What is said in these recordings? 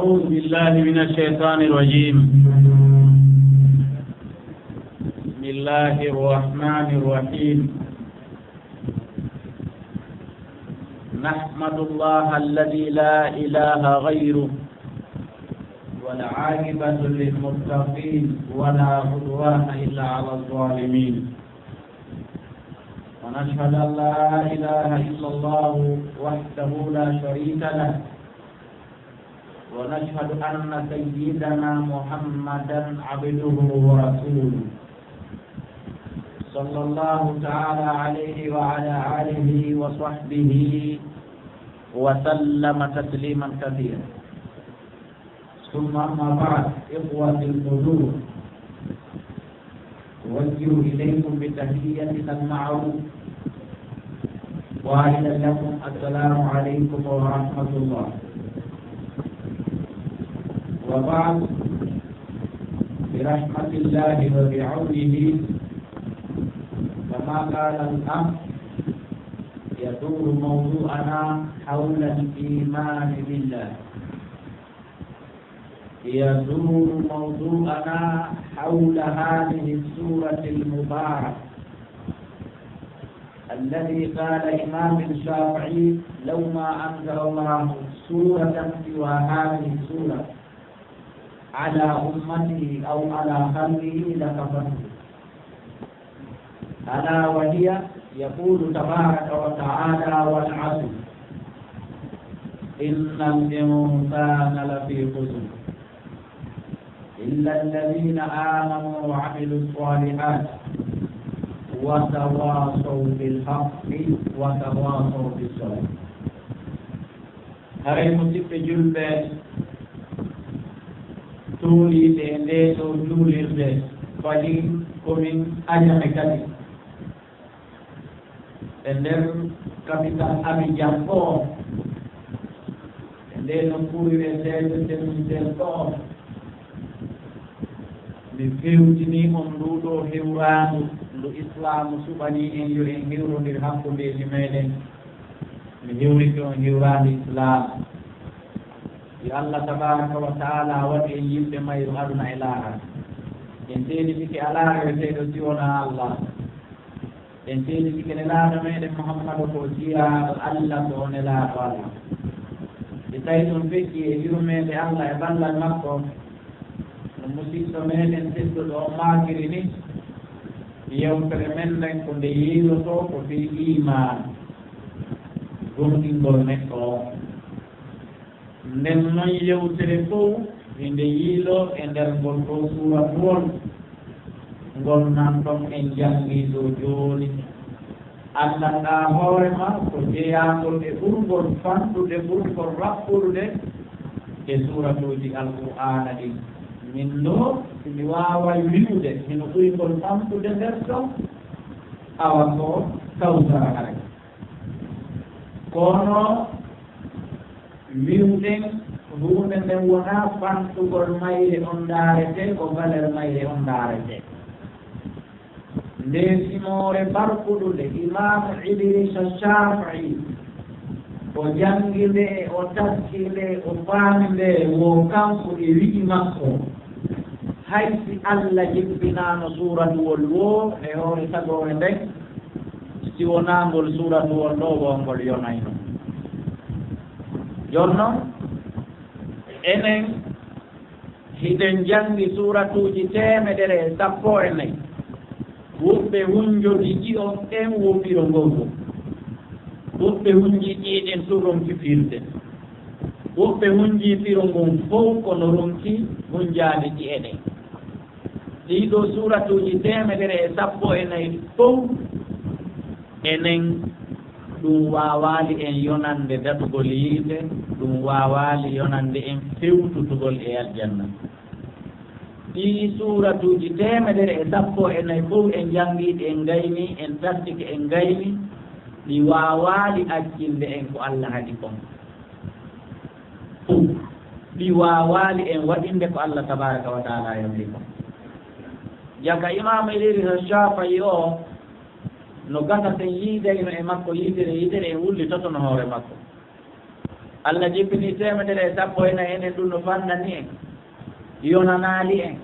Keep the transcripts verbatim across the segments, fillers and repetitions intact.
أعوذ بالله من الشيطان الرجيم. بسم الله الرحمن الرحيم. نحمد الله الذي لا إله غيره، والعاقبة للمتقين، ولا عدوان إلا على الظالمين. ونشهد أن لا إله إلا الله وحده لا شريك له، ونشهد أن سيدنا محمدا عبده ورسوله، صلى الله تعالى عليه وعلى آله وصحبه وسلم تسليما كثيرا. ثم أما بعد، إخوتي الحضور، أوجه إليكم بتحيتنا المعروف، قائلا لكم: السلام عليكم ورحمة الله. وبعد، برحمة الله وبعونه، كما قال الأخ، يدور موضوعنا حول الإيمان بالله. يدور موضوعنا حول هذه السورة المباركة، الذي قال الإمام الشافعي: لو ما أنزل الله سورة سوى هذه السورة على أمته أو على خلقه لكفته. ألا وهي، يقول تبارك وتعالى: والعصر إن الإنسان لفي خسر، إلا الذين آمنوا وعملوا الصالحات وتواصوا بالحق وتواصوا بالصبر. Haray, musiɓɓe julɓe, tuuliiɓe e ndee ɗoo juulirde, fadii ko min ajane kadi e nder kapital Abijan ɗoo, e ndee nokkuure wiyeteende Senegal ɗoo. Mi fewtinii on nduu ɗoo hiwraandu ndu Islaamu suɓanii en yo en hiwrondir hakkundeeji meeɗen. Mi hiwrike on hiwraandu Islaamu. Yo Allah tabaaraka wa ta'aala waɗu en yimɓe mayru aduna e laakara. En teelitike alaa reweteeɗo si wonaa Allah. En teelitike Nelaaɗo meeɗen Muhammadu ko jiyaaɗo Allah, ko o Nelaaɗo Allah. Si tawii ɗum feƴƴii e yurmeende Allah e ballal makko, no musiɗɗo meeɗen tedduɗo on maakiri ni, yewtere men nden ko nde yiilotoo ko fii iimaan, gomɗingol neɗɗo on. Nden non yewtere fow hinde yiiloo e nder ngol ɗoo suuratuwol ngol nanɗon en janngii ɗoo jooni. Anndanɗaa hoore maa ko jeyaangol e ɓurngol fanɗude, ɓurngol raɓɓude e suuratuuji Alqur'aana ɗin. Min ɗoo, si mi waaway wi'ude hino ɓuri ngol fanɗude nder ɗon, awa ko Kawsara haray. Kono wi'uɗen huunde nden wonaa fanɗugol mayre on ndaaretee, ko valeur mayre on ndaaretee. Ndee simoore barkuɗunde, Imaamu Idrisa Shaafi'i, o janngi nde, o taski nde, o faami nde, wo kanko e wi'i makko, hay si Alla jippinaano suuratuwol woo e hoore tagoore nden, si wonaa ngol suuratuwol ɗoo woo ngol yonayno. Jooni non, enen hiɗen janngi suuratuuji teemedere e sappo e nayi. Woɓɓe hunjori ɗi'on ɗen wo firo ngol ɗon. Woɓɓe hunjii ɗi'e ɗen tun ronki firde. Woɓɓe hunjii firo ngon fow kono ronki hunjaade ɗi'e ɗen. Ɗii ɗoo suuratuuji teemedere e sappo e nayi fow, enen ɗum waawaali en yonande datugol yiite, ɗum waawaali yonande en fewtutugol e aljanna. Ɗii suuratuuji teemedere e sappo e nayi fow en janngii ɗi, en ngaynii, en taskike, en ngaynii, ɗi waawaali accinde en ko Alla haɗi kon. Fow. Ɗi waawaali en waɗinde ko Alla tabaaraka wa ta'aala yamri kon. Jaka Imaam Idrisa Shaafa'i o, no gasa sen yiidayno e makko yiitere, yiitere en wullitotono hoore makko. Allah jippini teemedere e sappo e nayi enen, ɗum no fannani en, yonanaali en.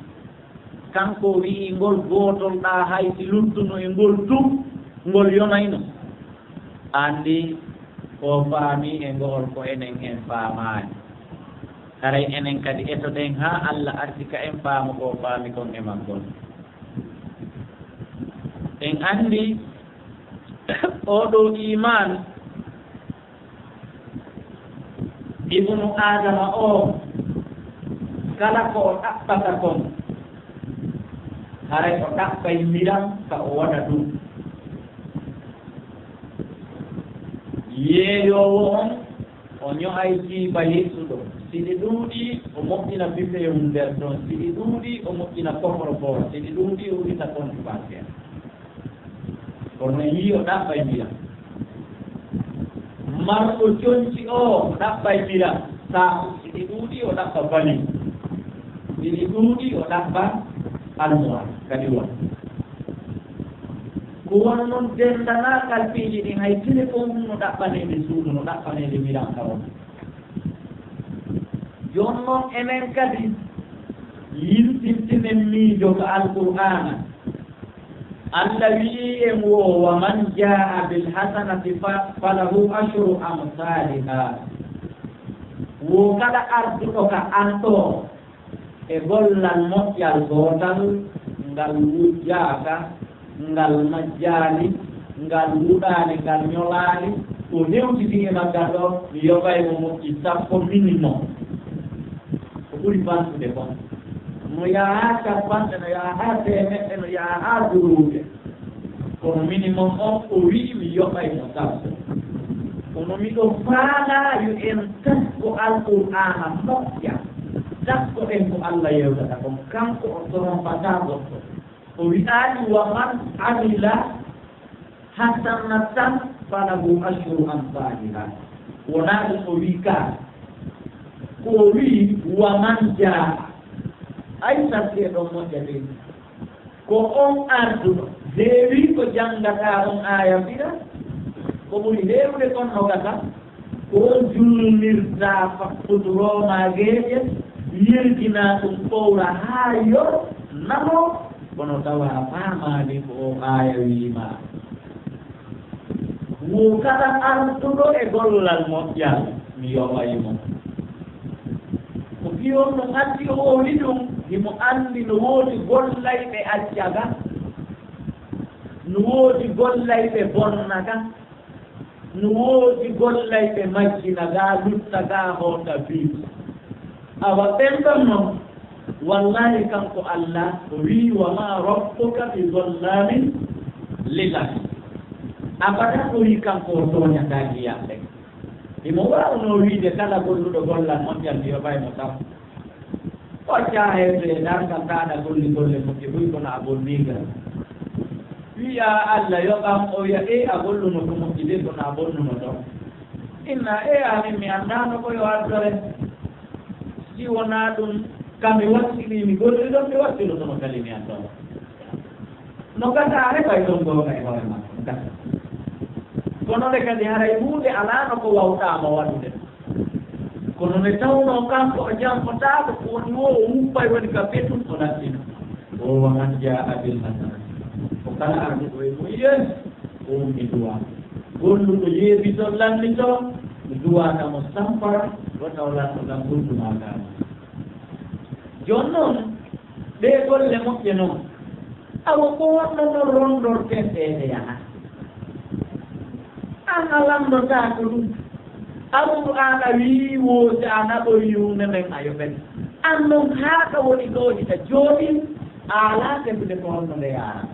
Kanko wi'i ngol gootol ɗaa, hay si luttuno e ngol tun, ngol yonayno. Anndi ko faami e ngo'ol ko enen en faamaani. Haray enen kadi etoɗen haa Allah arsika en faamu ko faami kon e maggol. En anndi oo ɗoo iimaan Ibnu Aadama oo, kala ko o ɗaɓɓata kon, haray o ɗaɓɓay miran ka o waɗa ɗum. Yeeyoowo on, o ño'ay jiiba yeesuɗo. Si ɗi ɗuuɗi, o moƴƴina bifeewum nder ton. Si ɗi ɗuuɗi, o moƴƴina koforo boo. Si ɗi ɗuuɗi, o wita kon tubaakeere. Kono yii o ɗaɓɓay ndiyam. Marɗo conci oo ɗaɓɓay ndiyam. Saaku, si ɗi ɗuuɗi, o ɗaɓɓa bali. Si ɗi ɗuuɗi, o ɗaɓɓa almuwal. Kadi won. Ko wano non denndanaagal piiji ɗin, hay telefon mum no ɗaɓɓaneede suudu, no ɗaɓɓaneede wiran ka on. Jooni non enen kadi yiltintinen miijo ka Alqur'aana. Allah wi'i en wo, "Wa man jaa'a bil hasanati fa, falahu ashru amsaaliha." Wo kala arduɗo ka an ɗoo e gollal moƴƴal gootal, ngal wujjaaka, ngal majjaali, ngal wuɗaali, ngal ñolaali, o hewtiti e maggal ɗoo, mi yoɓay mo moƴƴi sappo minimum. Ko ɓuri bantude kon. No yaha haa capanɗe, no yaha haa teemeɗɗe, no yaha haa duruuɓe. Kono minimum on, o wi'i mi yoɓay mo sappo. Kono miɗo faalaa yo en tasko Alqur'aana moƴƴa. Taskoɗen ko Allah yewtata kon, kanko o torompataa goɗɗo. O wi'aali, "Wa man amila hasanatan falahu ashru amsaliha." Wonaa ɗum o wi'i ka. Ko o wi'i, "Wa man jaa." Ay sarde ɗon moƴƴa de. Ko on arduɗo, heewi ko janngataa on aaya fira, ko ɓuri heewde kon no gasa, ko on julnirtaa fa-, futuro maa geeƴe, yirginaa ɗum fowra haa yoro, nano, kono tawa a faamaali ko o aaya wi'i maa. Wo kala arduɗo e gollal moƴƴal, mi yoɓay mo. Ko fii on no addi o wowli ɗum, himo anndi no woodi gollayɓe acca ga, no woodi gollayɓe bonna ga, no woodi gollayɓe majjina ga, lutta ga, hoota biit. Awa ɓen ɗon non, wallahi kanko Allah o wi'i, "Wa ma rabbuka bi zallamin lil abid." Abada o wi'i kanko o tooñataa jiyaaɓe. Himo waawno wi'ude kala golluɗo gollal moƴƴal mi yoɓay mo sappo. O accaa heewde e darngal taada golli golle moƴƴe buy kono a bonnii gal. Wi'a Allah yoɓam o wi'a, "Ee a golluno ko moƴƴi de kono a bonnuno ɗon." Inna, "Ee amin mi anndaano ko yo addore." Si wonaa ɗum, ka mi wattini, mi golli ɗon, mi wattilotono kadi mi anndono. No gasa a heɓay ɗon goonga e hoore makko, gasa. Kono nde kadi haray huunde alaano ko wawɗaa mo waɗude. Kono nde tawnoo kanko o janfotaako, ko woni wo o wuppay woni ka betun o nattina. O wa man jaa bil hasanati. Ko kala arduɗo e mum yen, o ummi duwa. Golluɗo yeebi ton lanni ton, mi duwata mo sampara, wata o lanno ɗan ɓurdu maa gaano. Jooni noon, ɗee golle moƴƴe noon, awa ko wonno noon rondorten ɗee ɗe yaha? Aan a lanndotaako ɗum. Aɗum aan a wii woosi a naɓoyi huunde nden a yoɓete. Aan noon haa ka woni ɗoo hita jooɗii, a alaa tefude ko honno nde yaarata.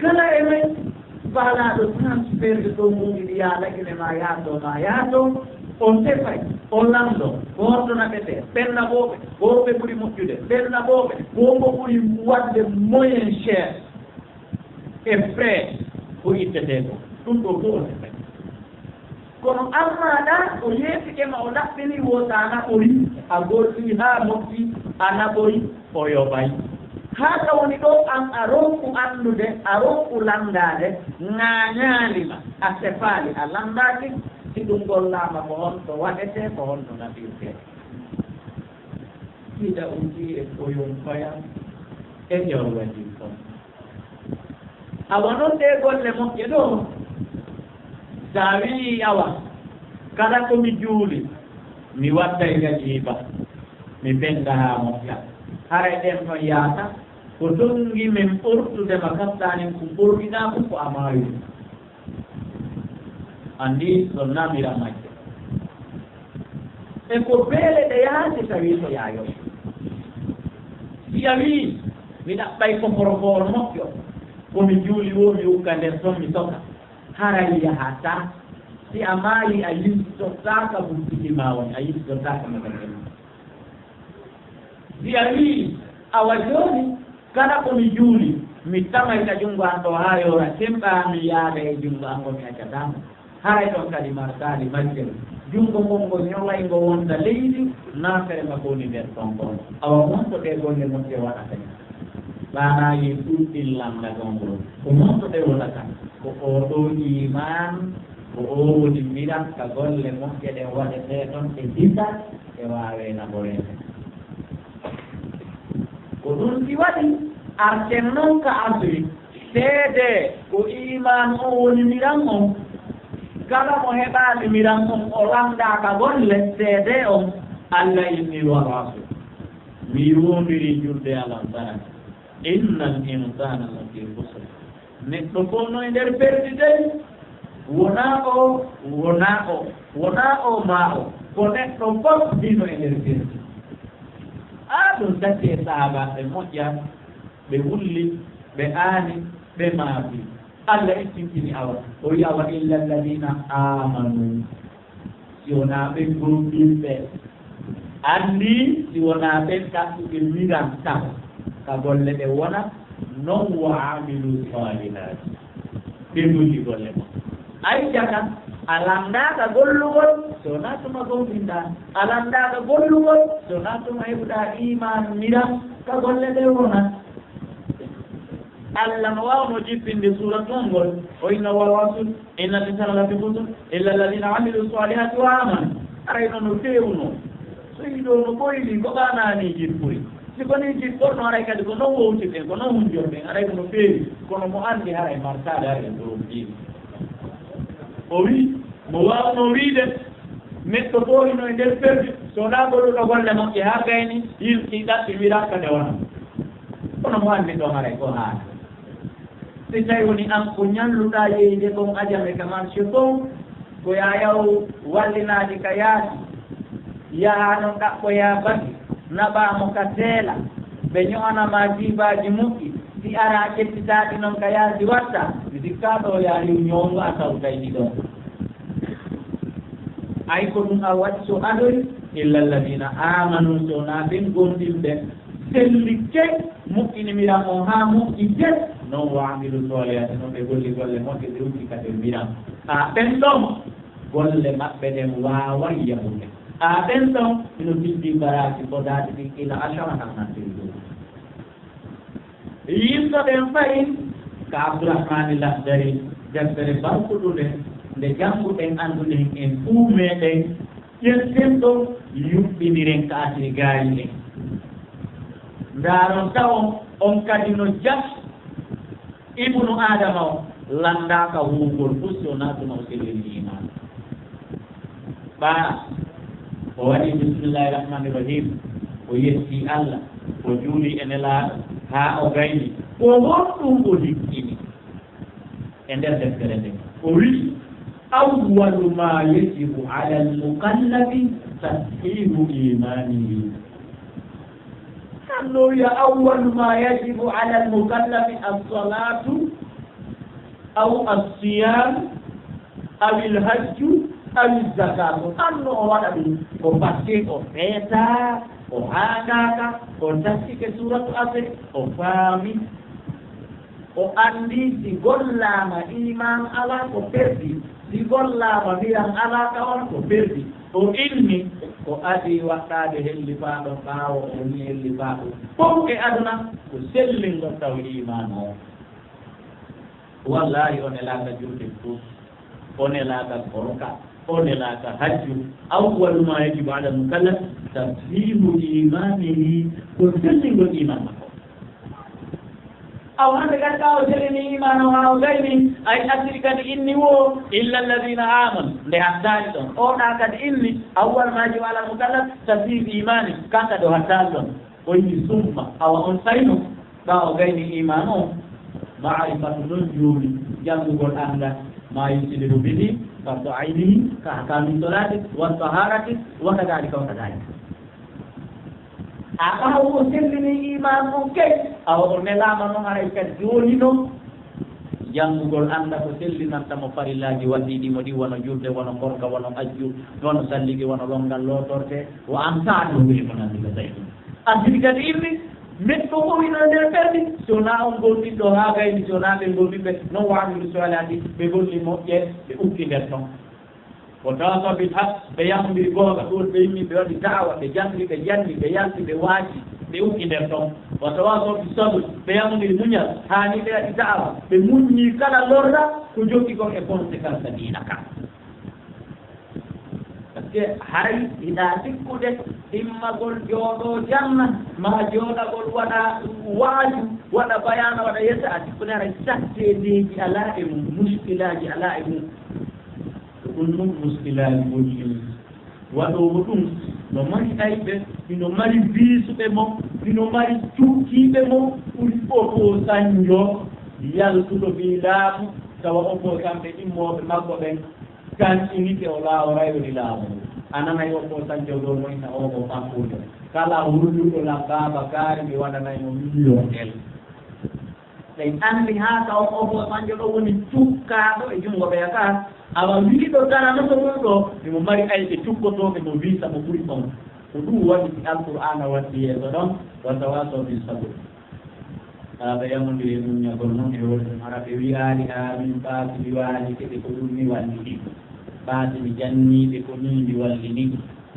Kala e men faalaaɗo transfert ɗo muuɗi ɗi yaala ine ma yaato ma yaato, on tefay, on lanndo, ko honto naɓetee, ɓen naɓooɓe, ko homɓe ɓuri moƴƴude, ɓen naɓooɓe, ko hombo ɓuri waɗde moyen cher e frais ko ittetee ko. Ɗum ɗoo fof on tefay. Kono ammaa ɗa, o yeesike ma, o laɓɓini, wota naɓoyi, a golli haa moƴƴi, a naɓoyi, o yoɓay. Haa ka woni ɗo, an a ronku anndude, a ronku lanndaade, ŋaañaali ma, a sefaali, a lanndaaki, ɗum gollaama, ko honto waɗetee, ko honto nafirtee. Hiɗa uti e koyon koyan e jorwajin kon. Awa non ɗee golle moƴƴe ɗoo, so a wi'i awa, kala ko mi juuli, mi wattay gajiiba, mi bennda haa moƴƴa. Haray ɗen ɗon yaata, ko tonngi men ɓortude ma kaftaanin ko ɓortiɗaa fof ko a maayu. Anndi ɗon na miran majje. E ko beele ɗe yaasi tawi ko yaayo. Si a wii, mi ɗaɓɓay ko porokoor moƴƴo, ko mi juuli woo mi ukka nder ton mi soka. Haray yahataa. Si a maayi a yiltotaaka buttiki maa woni, a yiltotaaka mo ɓerɗe maa. Si a wii, awa jooni, kala ko mi juuli, mi tamay ka junngo an ɗoo haa yoora, semɓaa mi yaada e junngo an ngo mi accataa mo. Haray ɗon kadi martaali majjel. Junngo ngon ngo ñolay ngo wonda leydi, naafere makko woni nder ton kon. Awa mon ko ɗee golle moƴƴe waɗata. Ɓaanaaji ɗuɗɗin lanndagol ngol. Ko mon ko ɗe wonata. Ko oo ɗoo iimaan, ko oo woni miran ka golle moƴƴe ɗen waɗetee ɗon e hisa e waawee naforeede. Ko ɗum si waɗi, arten non ka asri, seedee ko iimaan on woni miran on. Kala mo heɓaali miran on, o lanndaaka golle, seedee on, Alla inni wal asri. Mi woondirii julde alarbarani. Innal insaana lafii khusr. Neɗɗo fof no e nder perdi dey. Wonaa o, wonaa o, wonaa o maa o. Ko neɗɗo fof hino e nder perdi. Aa, ɗum tati e sahaabaaɓe moƴƴa, ɓe wulli, ɓe aani, ɓe maafi. Alla ittintini awa. O wi'i awa, "Illa alladina amanu." Si wonaa ɓen gomɗinɓe, anndi si wonaa ɓen ɗaɓɓuɓe miran taho ka golle ɗe wona, non wa amilu salihati. Ɓe golli golle mon. Ay jaka, a lanndaaka gollugol, so wonaa tuma gomɗinɗaa. A lanndaaka gollugol, so wonaa tuma heɓuɗaa iimaan miran ka golle ɗe wona. Alla no waawno jippinde suura tun ngol, o inna wal asr, innal insana lafi khusr, illa alladina amilu salihati wa amanu. Aray no no feewno. So yiɗo no ɓoyli, ko ɓaanaani jippuri. Si ko nii jipporno, aray kadi ko non wowtirɗen, ko non hunjorɗen, aray ko no feewi. Kono mo anndi haray martaade haray en ɗoon jiiɗi. O wi, mo waawno wiide, neɗɗo fof hino e nder perdi, so wonaa golluɗo golle moƴƴe haa gayni, yilti ɗaɓɓi wiɗa ka nde wona. Kono mo anndi ɗo haray ko haala. Si tawi woni an ko ñalluɗaa yeyde kon ajame ka marché kon, ko yaa yaw wallinaade ka yaasi, yahaa non ɗaɓɓoyaa bagi, naɓaa mo ka teela, ɓe ño'ana ma jiibaaji moƴƴi, si araa ƴettitaaɗi non ka yaasi watta, mi sikkaa ɗo yaa riw ñowngo a tawtay ɗi ɗon. Ay ko ɗum a waɗi so adoy, illa alladina amanu, so wonaa ɓen gomɗinɓe, selli key, moƴƴinimiran on haa moƴƴi key, non wa amilu solihati, non ɓe golli golle moƴƴe, ɓe rutti ka ɓe mbiran. Haa ɓen ɗon, golle maɓɓe ɗen waaway yahude. Haa ɓen ɗon, hino tindii baraaji fodaaɗi ɗin ila ashara hasanati dow. Yimɓe ɓen fayi ka Abdurahmani Lahdari, deftere barkuɗunde, nde jannguɗen, annduɗen en fuu meɗen, ƴetten ɗo, yuɓɓiniren ka asiri gaari en. Ndaaron taw on kadi no jas Ibnu Aadama o lanndaaka huwugol fuu si wonaa tuma o sellini iimaan. Ɓaa, o waɗi bismillahi rahmani rahim, o yetti Alla, o juuli e Nelaaɗo, haa o gayni. Ko honɗum o hikkini e nder deftere nden? O wi'i, "Awwalu ma yajibu ala al-mukallafi tashihu imanihi." Anno wi'a, "Awwalu ma yajibu ala al-mukallafi as-salatu aw as-siyam aw al-hajju aw az-zakatu." Anno o waɗa ɗum ko batte o feeta, o haangaaka, o taskike suuratu Asri, o faami. O anndi si gollaama iimaan alaa ko perdi, si gollaama miran alaa ka on ko perdi. O inni ko adii waɗɗaade hellifaaɗo ɓaawo o woni hellifaaɗo fow e aduna ko sellingo taw iimaan o. Wallaahi o nelaaka julde fuu, o nelaaka gorka. O nelaaka hajju, awwalu ma yajibu ala mukallaf tashihu imanihi, ko sellingol iman makko. Aw hande kadi ɓaawo sellini iman o haa o gayni, ay asiri kadi inni wo, illa alladhina amanu, nde hattaani ɗon. O ɗa kadi inni, awwal ma yajibu ala mukallaf tashihu imani, kanka ɗo hattaani ɗon. O inni summa, awa on sayno, ɓaawo gayni iman o, ma'rifatu non jooni, janngugol annda, ma yuslihu bihi fardu aynihi, ka ahkami salati, wa taharati, wa kadhalika, wa kadhalika. A ɓaawo o sellini iman on kay, awa o nelaama non haray kadi jooni non, janngugol annda ko sellinanta mo farillaaji waddiiɗi mo ɗi, wano julde, wano korka, wano ajju, wano salligi, wano lonngal lootorte, wa amsaaluhu e ko nanndi ka tawi. Asiri kadi inni, neɗɗo o ina nder ɓerɗi, si wonaa on gomɗinɗo haa gayni, si wonaa ɓe gomɗinɓe, non wa amilu salihati, ɓe golli moƴƴe, ɓe ukki nder ton. Wa tawasaw bil haq, ɓe yamondiri goonga, ɗon ɓe yimmi, ɓe waɗi da'awa, ɓe janngi, ɓe janni, ɓe yalti, ɓe waaji, ɓe ukki nder ton. Wa tawasaw bis sabr, ɓe yamondiri muñal, haa ni ɓe waɗi da'awa, ɓe muññi kala lorra, ko jokki kon e conséquence diina kan. Parce que haray hiɗa sikkude immagol jooɗo janna, ma jooɗagol waɗa waaju, waɗa bayaana, waɗa yetta, a sikkude haray sattedeeji alaa e mum, muskilaaji alaa e mum. Ko ɗum ɗum muskilaaji woni ɗum. Waɗoowo ɗum no mari ayɓe, hino mari biisuɓe mo, hino mari cukkiiɓe mo, ɓuri oto sanjo yaltuɗo fii laamu, tawa oto kamɓe immooɓe makko ɓen. Kan inike o laaworay woni laamu. A nanay o ko sanjo ɗo moyta o ko fakkude. Kala wulluɗo lan baaba kaari mi waɗanay mo million el. Ɓen anndi haa ka on o ko sanjo ɗo woni cukkaaɗo e junngo ɓeya ka. Awa wiiɗo daranoto ɗum ɗo, imo mari ayɓe cukkotooɓe mo wiisa mo ɓuri on. Ko ɗum waɗi si Alqur'aana watti yeeso ɗon, wa tawasaw bis sabr. Haa ɓe yamondiri e muññagol non e hoore mum, hara ɓe wi'aali amin, ɓaati mi waali keɓe ko ɗum mi wallini, ɓaati mi janniiɓe ko nii mi wallini,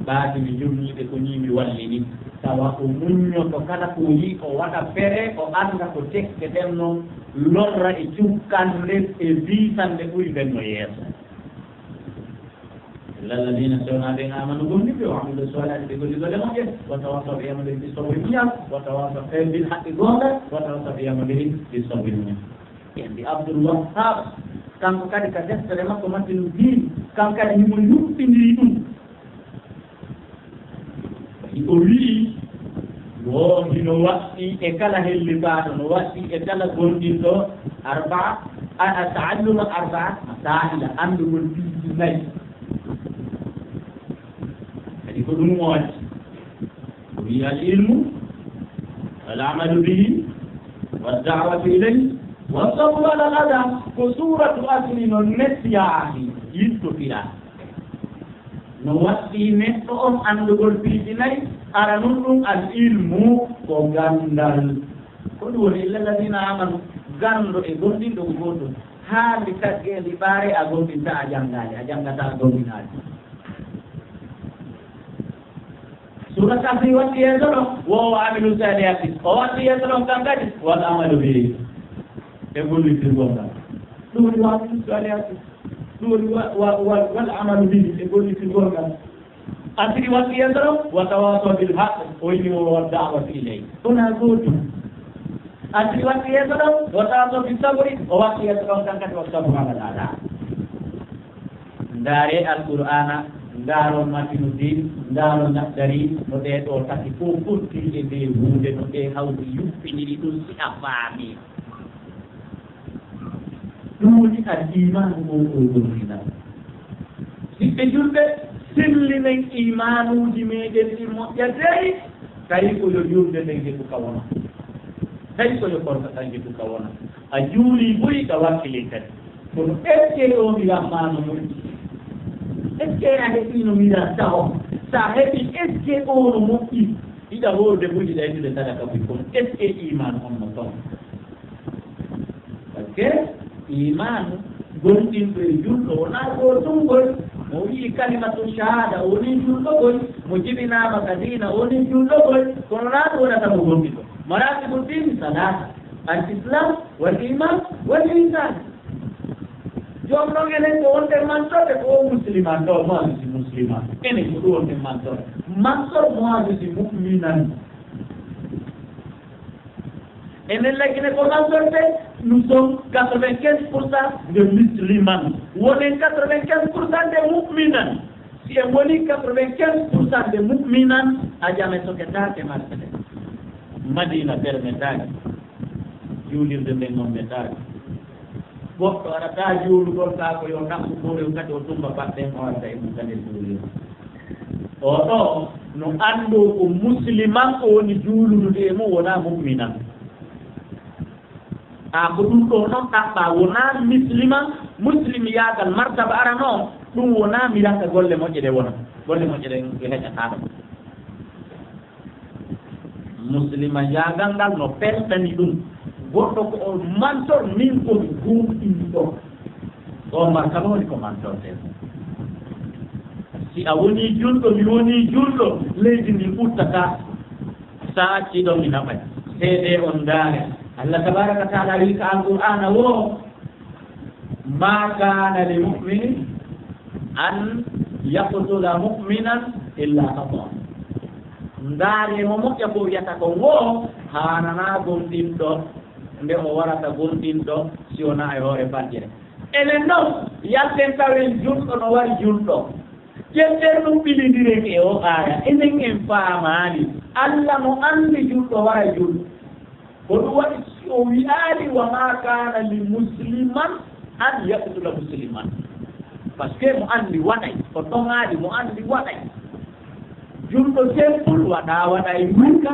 ɓaati mi jurniiɓe ko nii mi wallini. Tawa o muññoto kala ko o yi'i, o waɗa fere, o annda ko tekke ɗen non lorra e cukkande e biisande ɓuri ɓen no yeeso. Illa alladhina, so wonaa ɓen, amanu gomɗinɓe, wa amilu salihati, ɓe golli golle moƴƴe, wa tawasaw, ɓe yamondiri bis sabri muñal, wa tawasaw, e bil haqqi goonga, wa tawasaw, ɓe yamondiri bis sabri muñal. Ɓe anndi Abdul Wahhab, kanko kadi ka deftere makko Matinu Diin, kanko kadi himo yuɓɓindiri ɗum. O wi'i, wo hino waɗɗii e kala hellifaaɗo, no waɗɗii e kala gomɗinɗo, arba'a, a, a, ta'alluma arba'a masaila, anndugol piiji nayi. Kadi ko ɗum o waɗi. O wi'i, al ilmu, wal amalu bihi, wad da'watu ilayhi, was sabru ala al adha. Ko suuratu Asri non netti yaani, yiltotira. No waɗɗii neɗɗo on anndugol piiji nayi, aranun ɗum al ilmu, ko ganndal. Ko ɗum woni, illa alladhina amanu, ganndo e gomɗinɗo ko gootum. Haa ndi tagge ndi ɓaare a gomɗinta a janngaali, a janngata a gomɗinaali. Suura Kahfi watti yeeso ɗon, wo, wa amilu salihati. O watti yeeso ɗon kan kadi, wal amalu bihi. E gollitirgol ngal. Ɗum woni wa amilu salihati. Ɗum woni wa, wa, wa, wal amalu bihi. E gollitirgol ngal. Asiri watti yeeso ɗon, wa tawasaw bil haqq. O inni wo wa da'wati ilayhi. Wona gootum. Asiri watti yeeso ɗon, wa tawasaw bis sabri. O watti yeeso ɗon kan kadi, wa sabru ala al adha. Ndaaree Alqur'aana, ndaaron Matinu Diin, ndaaron Lahdari, no ɗee ɗoo tati fof fotti e ndee huunde, no ɗee hawti yuɓɓiniri ɗum si a faami. Ɗum woni al iimaanu o, o, o, o, o. Ɓiɓɓe julɓe, sellinen iimaanuuji meeɗen ɗin moƴƴa dey, tawi ko yo julde nden heɓu ka wona. Tawi ko yo korka kan heɓu ka wona. A juulii buy ka wakkilii kadi. Kono est-ce que o mi rammaano moƴƴi? Est-ce que a heɓiino miraas taho? So a heɓii, est-ce que o no moƴƴi? Hiɗa hoorde buy, hiɗa heɓude sadaka buy, kono est-ce que iimaan on no ton? Parce que iimaan gonɗinɗo e julɗo wonaa gootungol. Mo wi'i kalimatu shahaada, o woni julɗo goy. Mo jibinaama ka diina, o woni julɗo goy. Kono naa ɗum wonata mo gonɗinɗo. Maratibu diini salaasa, al islam, wal iman, wal ihsan. Ɗum noon enen ko wonde mantorde ko o musliman ɗo, moi je suis musliman. Enen ko ɗum wonde mantorde. Mantorde, moi je suis mu'minan. Enen lagine ko mantorde, nous sommes quatre-vingt-quinze pour cent de musulmans. Wonen quatre-vingt-quinze pour cent de mu'minan. Si en woni quatre-vingt-quinze pour cent de mu'minan, a jame soketaake martede. Madina permetaaki. Juulirde nden on metaaki. Goɗɗo arataa juulugol kaa ko yo naɓɓu ko rew kadi o tumba paɗɗen o arta e mum kadi juulirde. O ɗo no anndoo ko musliman o woni juuludude e mum wonaa mu'minan. A ko ɗum ɗo noon ɗaɓɓaa wonaa musliman, muslim yaagal martaba arano on, ɗum wonaa mirata golle moƴƴe ɗe wona. Golle moƴƴe ɗe ɗe heƴataa ɗo. Muslima jaagal ngal no pelɗani ɗum. Goɗɗo ko o mantor, min ko mi gomɗinɗo. O marka noon ko mantorte. Si a wonii julɗo, mi wonii julɗo, leydi ndin uttataa. Sa acci ɗon mi naɓay. Seedee on ndaare. Allah tabaaraka wa taala wi'i ka Alqur'aana woo, ما كان لمؤمن أن يقتل مؤمنا إلا خطأ. Ndaaree mo moƴƴa ko wiyata kon woo, haananaa gomɗinɗo nde o warata gomɗinɗo si wonaa e hoore fajjere. Enen non, yalten tawen julɗo no wari julɗo. Ƴetten ɗum ɓilindiren e o aaya. Enen en faamaali. Alla no anndi julɗo wara julɗo. Ko ɗum waɗi si o wi'aali, وما كان لمسلم أن يقتل مسلما. Parce que mo anndi waɗay, o toŋaali mo anndi waɗay. Julɗo simple waɗaa waɗa e wurka,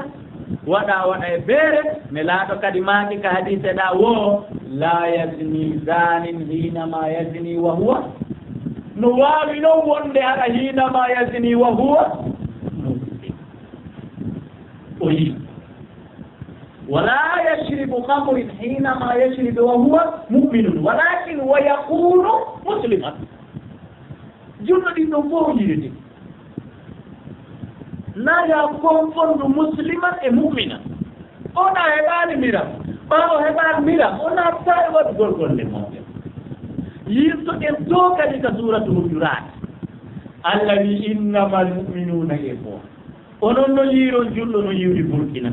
waɗaa waɗa e beere, Nelaaɗo kadi maaki ka hadiise ɗa woo, لا يزني زان حينما يزني وهو. No waawi non wonde hara حينما يزني وهو مسلم. O yii. ولا يشرب خمر حينما يشرب وهو مؤمن، ولكن ويكون مسلما. Julɗo ɗin ɗon fof o yiirete. Na ya confondu musliman e mu'mina. O na heɓaali miram. Ɓaawo heɓaali miram, o na tawi waɗugol golle mawɗe. Yirtoɗen to kadi ka suuratu Hujuraat. Allah wi, إنما المؤمنون إخوة. Onon no yiiron julɗo no yiwri Burkina.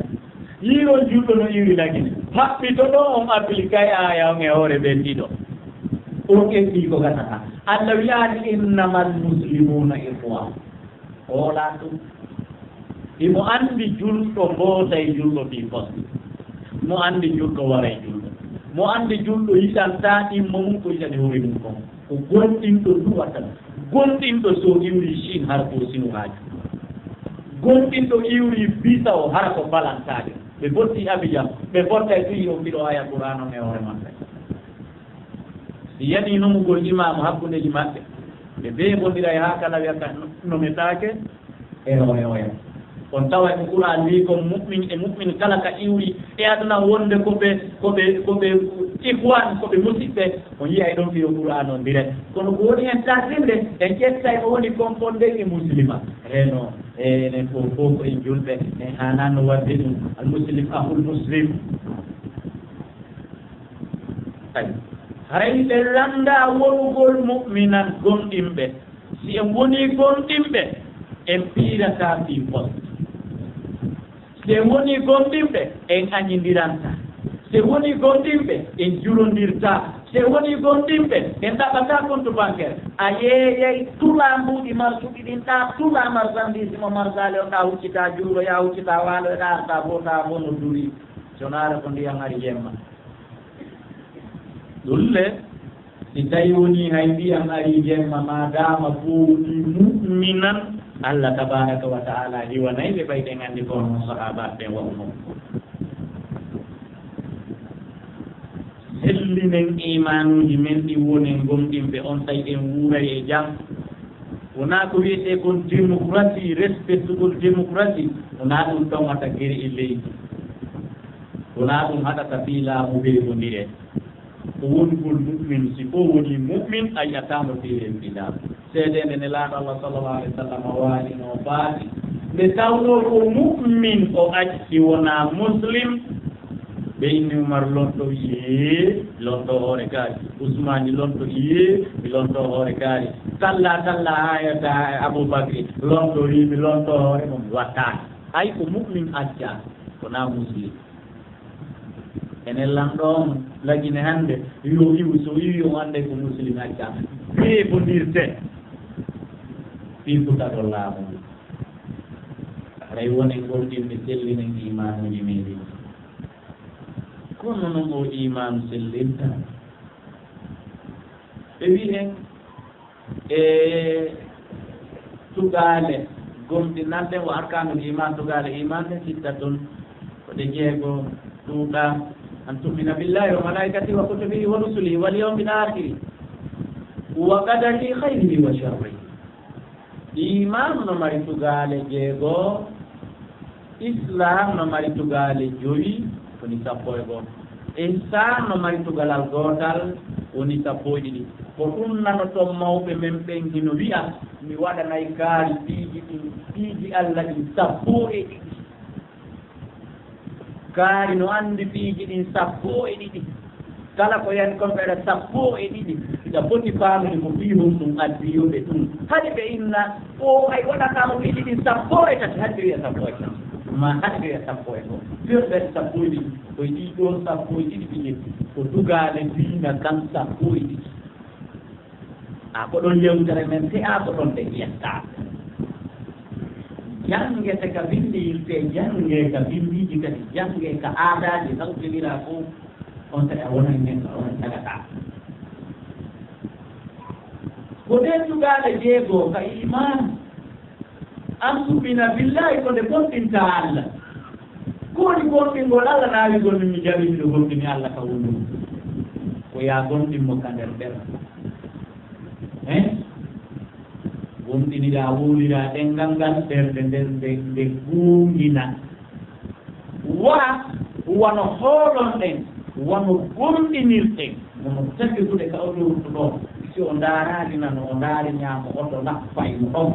Yiiron julɗo no yiwri Lagine. Haɓɓito ɗo on appliqué aaya on e hoore ɓen ɗiɗo. On eɓɓi ko gasata. Allah wi'aani, إنما المسلمون إخوة. Hoolaa ɗum. Himo anndi julɗo mbootay julɗo fii fos. Mo anndi julɗo waray julɗo. Mo anndi julɗo yiɗantaa ɗimmo mum ko yiɗani hoore mum kon. Ko gomɗinɗo duwata, gomɗinɗo so iwri Chine hara ko Sinu haaju. Gomɗinɗo iwri Bissau hara ko falantaade. Ɓe fotti Abidjan, ɓe fottay fii o mbiɗo aya Qur'an on e hoore maɓɓe. Si yani numugol imaamu hakkundeji maɓɓe, ɓe beebondiray haa kala wiya ka no, no metaake. Eyo, eyo, eyo. On taway ko Qur'an wi'i kon mu'min e mu'min kala ka iwri e aduna wonde ko ɓe, ko ɓe, ko ɓe ikhwan, ko ɓe musiɓɓe. On yi'ay ɗon firo Qur'an on direct. Kono ko woni hen tasinde, en ƴettay ko woni konfonde e muslima. Reno, e enen fof fof ko en julɓe, en haanano wadde ɗum. Al muslim akhul muslim. Tawi. Haray ɓe lannda wonugol mu'minan gomɗinɓe. Si en wonii gomɗinɓe, en piirataa fii fos. Si en wonii gomɗinɓe, en añindirantaa. Si en wonii gomɗinɓe, en jurondirtaa. Si en wonii gomɗinɓe, en ɗaɓɓataa compte bancaire. A yeeyay tulaa mbuuɗi marsuɗi ɗin, ɗaa tulaa marchandise mo marsaali on, ɗaa huccitaa juuroyaa, huccitaa waaloyaa, ɗaa artaa footaa fof no durii. Sonaare ko ndiyan ari jemma. Ɗulle, si tawi wonii hay ndiyam arii jemma, maadaama fow wonii mu'minan, Allah tabaaraka wa ta'ala hiwanay ɓe, ɓay ɗen anndi ko hono sahaabaaɓe ɓen wa'unoo. Sellinen iimaanuuji men ɗin, wonen gomɗinɓe, on tawi en wuuray e jam. Wonaa ko wi'etee kon démocratie, respectugol démocratie, wonaa ɗum toŋata gere e leydi. Wonaa ɗum haɗata fii laamu beegondiree. Ko wonugol mu'min, si fow wonii mu'min, a yi'ataa mo fii remmbinaa. Seedeende Nelaaɗo Allah sallallahu alayhi wa sallam waalinoo baati. Nde tawnoo ko mu'min o acci wonaa muslim, Ɓe inni Umar lonto, wi'i, "Ee, mi lonto hoore kaari." Usmaani lonto, "Ee, mi lonto hoore kaari." Talla, talla, ayata Abubakri lonto, wi'i, "Mi lonto hoore mum, mi wattaaki." Hay ko mu'min acca, ko na muslim. Enen lanɗo on lagine hannde, yo iwu, so iwi on annday ko muslim acca. Peebondirte. Fii futagol laamu ngu. Haray wonen gomɗinɓe, sellinen iimaanuuji meeɗen. Kono non o iimaanu sellirta. Ɓe wi'en e tugaale gomɗinal ɗen, wa arkaanul iimaan, tugaale iimaan ɗen sittatun, ko ɗe jeego ɗuuɗa, an tu'mina billahi wa malaikatihi wa kutubihi wa rusulihi wal yawmil aakhiri wa qadarihi khayrihi wa sharrihi. Iimaan no mari tugaale jeego, Islaam no mari tugaale jowi, woni sappo e go'o. Ihsaan no mari tugalal gootal, woni sappo e ɗiɗi. Ko ɗum nanoton mawɓe men ɓen hino wi'a, "Mi waɗanay kaari piiji ɗin, piiji Alla ɗin sappo e ɗiɗi." Kaari no anndi piiji ɗin sappo e ɗiɗi. Kala ko yani kon ɓeɗa sappo e ɗiɗi. Hiɗa foti faamude ko fii honɗum addi yo ɓe ɗum. Haɗi ɓe inna, o ay waɗata mo piiji ɗin sappo e tati, haɗi ɓe wi'a sappo e tati. Ma haɗi ɓe wi'a sappo e go'o. Fii ɓe sappo e ɗiɗi. Ko ɗii ɗoo sappo e ɗiɗi ɓe ƴetti. Ko tugaale diina kan sappo e ɗiɗi. A ko ɗon yewtere men, te a ko ɗon ɓe ƴetta. Janngete ka binndiyirte, jannge ka binndiiji kadi, jannge ka aadaaji hawtindiraa fof, on kadi a wonay neɗɗo, a wonay tagataa. Ko ɗen tugaale jeego ka iimaan, an tu'mina billahi, ko nde gomɗinta Alla. Ko woni gomɗingol Alla? Naawigol min mi jaɓi miɗo gomɗini Alla ka wondudu. Ko yaa gomɗin mo ka nder ɓernde. Hein? Gomɗiniɗaa, wowliraa ɗenngal ngal, ɓernde nden nde, nde goongina. Wara wano hoolonɗen, wano gomɗinirɗen, no tagirdude ka oto wurtu ɗo. Si o ndaaraali nano, o ndaari ñaamo, oto nappay mo ɗon.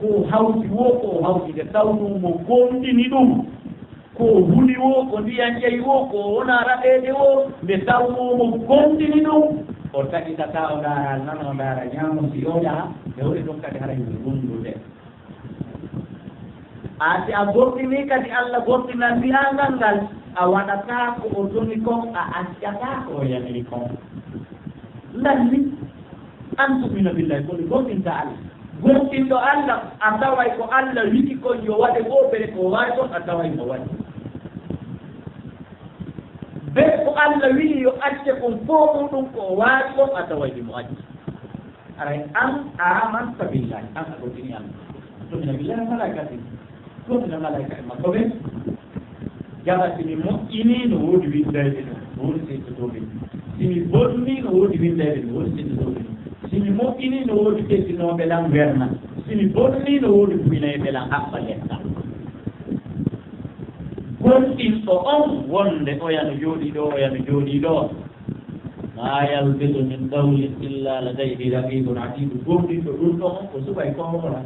Ko o hawti woo, ko o hawti nde tawnoo mo gomɗini ɗum. Ko o huli woo, ko ndiyan ƴayi woo, ko o wona raɓeede woo, nde tawnoo mo gomɗini ɗum, o taƴitataa, o ndaara nano, o ndaara ñaamo, si o yaha, nde woni ɗum kadi haray ko wondude. A si a gomɗinii kadi Alla gomɗinal wi'aangal ngal, a waɗataa ko o toni kon, a accataa ko o yamiri kon. Lanni, an tu'mina billahi, ko nde gomɗinta Alla. Gomɗinɗo Alla, a taway ko Alla wi'i kon yo waɗe woo, bere ko o waawi kon, a taway mo waɗi. Bere ko Alla wi'i yo acce kon, fow ɗum ko o waawi kon, a taway mo acci. Aray an, amanta billahi, an a gomɗini Alla. Tu'mina billahi wa malaikatihi. Gomɗina malaika en makko ɓen. Jaɓa, si mi moƴƴinii, no woodi winndayɓe ɗum, no woodi seedotooɓe ɗum. Si mi bonnii, no woodi winndayɓe ɗum, no woodi seedotooɓe ɗum. Si mi moƴƴinii, no woodi teddinooɓe lan werna. Si mi bonnii, no woodi buynayɓe lan haɓɓa leppa. Gomɗinɗo on wonde oya no jooɗii ɗoo, oya no jooɗii ɗoo. Ma yalfizu min qawlin illa ladayhi raqibun atid. Gomɗinɗo ɗum ɗon on ko suɓay ko hola.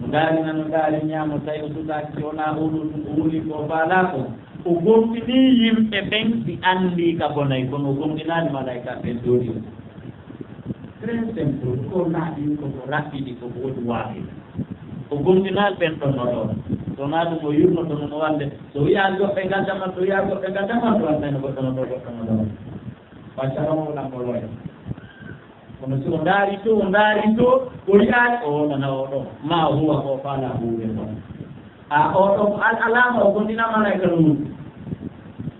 O ndaari nano, o ndaari ñaamo, tawi o suɓaaki, si wonaa oɗo ɗum o wuli ko o faalaa ko. O gomɗinii yimɓe ɓen si anndii ka bonay, kono o gomɗinaali malaa'ika ɓen jooɗii. Très simple, ko naaɗi ko, ko raɓɓiɗi ko, ko woodi waawi. O gomɗinaali ɓen ɗon no ɗon. So wonaa ɗum o yurnoto no wonde. So wi'aa goɗɗe ngaddaman, so wi'aa goɗɗe ngaddaman, ɗo wonde no goɗɗo no ɗo, goɗɗo no ɗo. Wacca ɗon o ɗaɓɓoloya. Kono si o ndaari to, o ndaari to, o yi'aani, o wonana o ɗo. Ma huwa ko faala huude ɗon. A o ɗo al-, alaama o gomɗina malaa'ika no ɗum.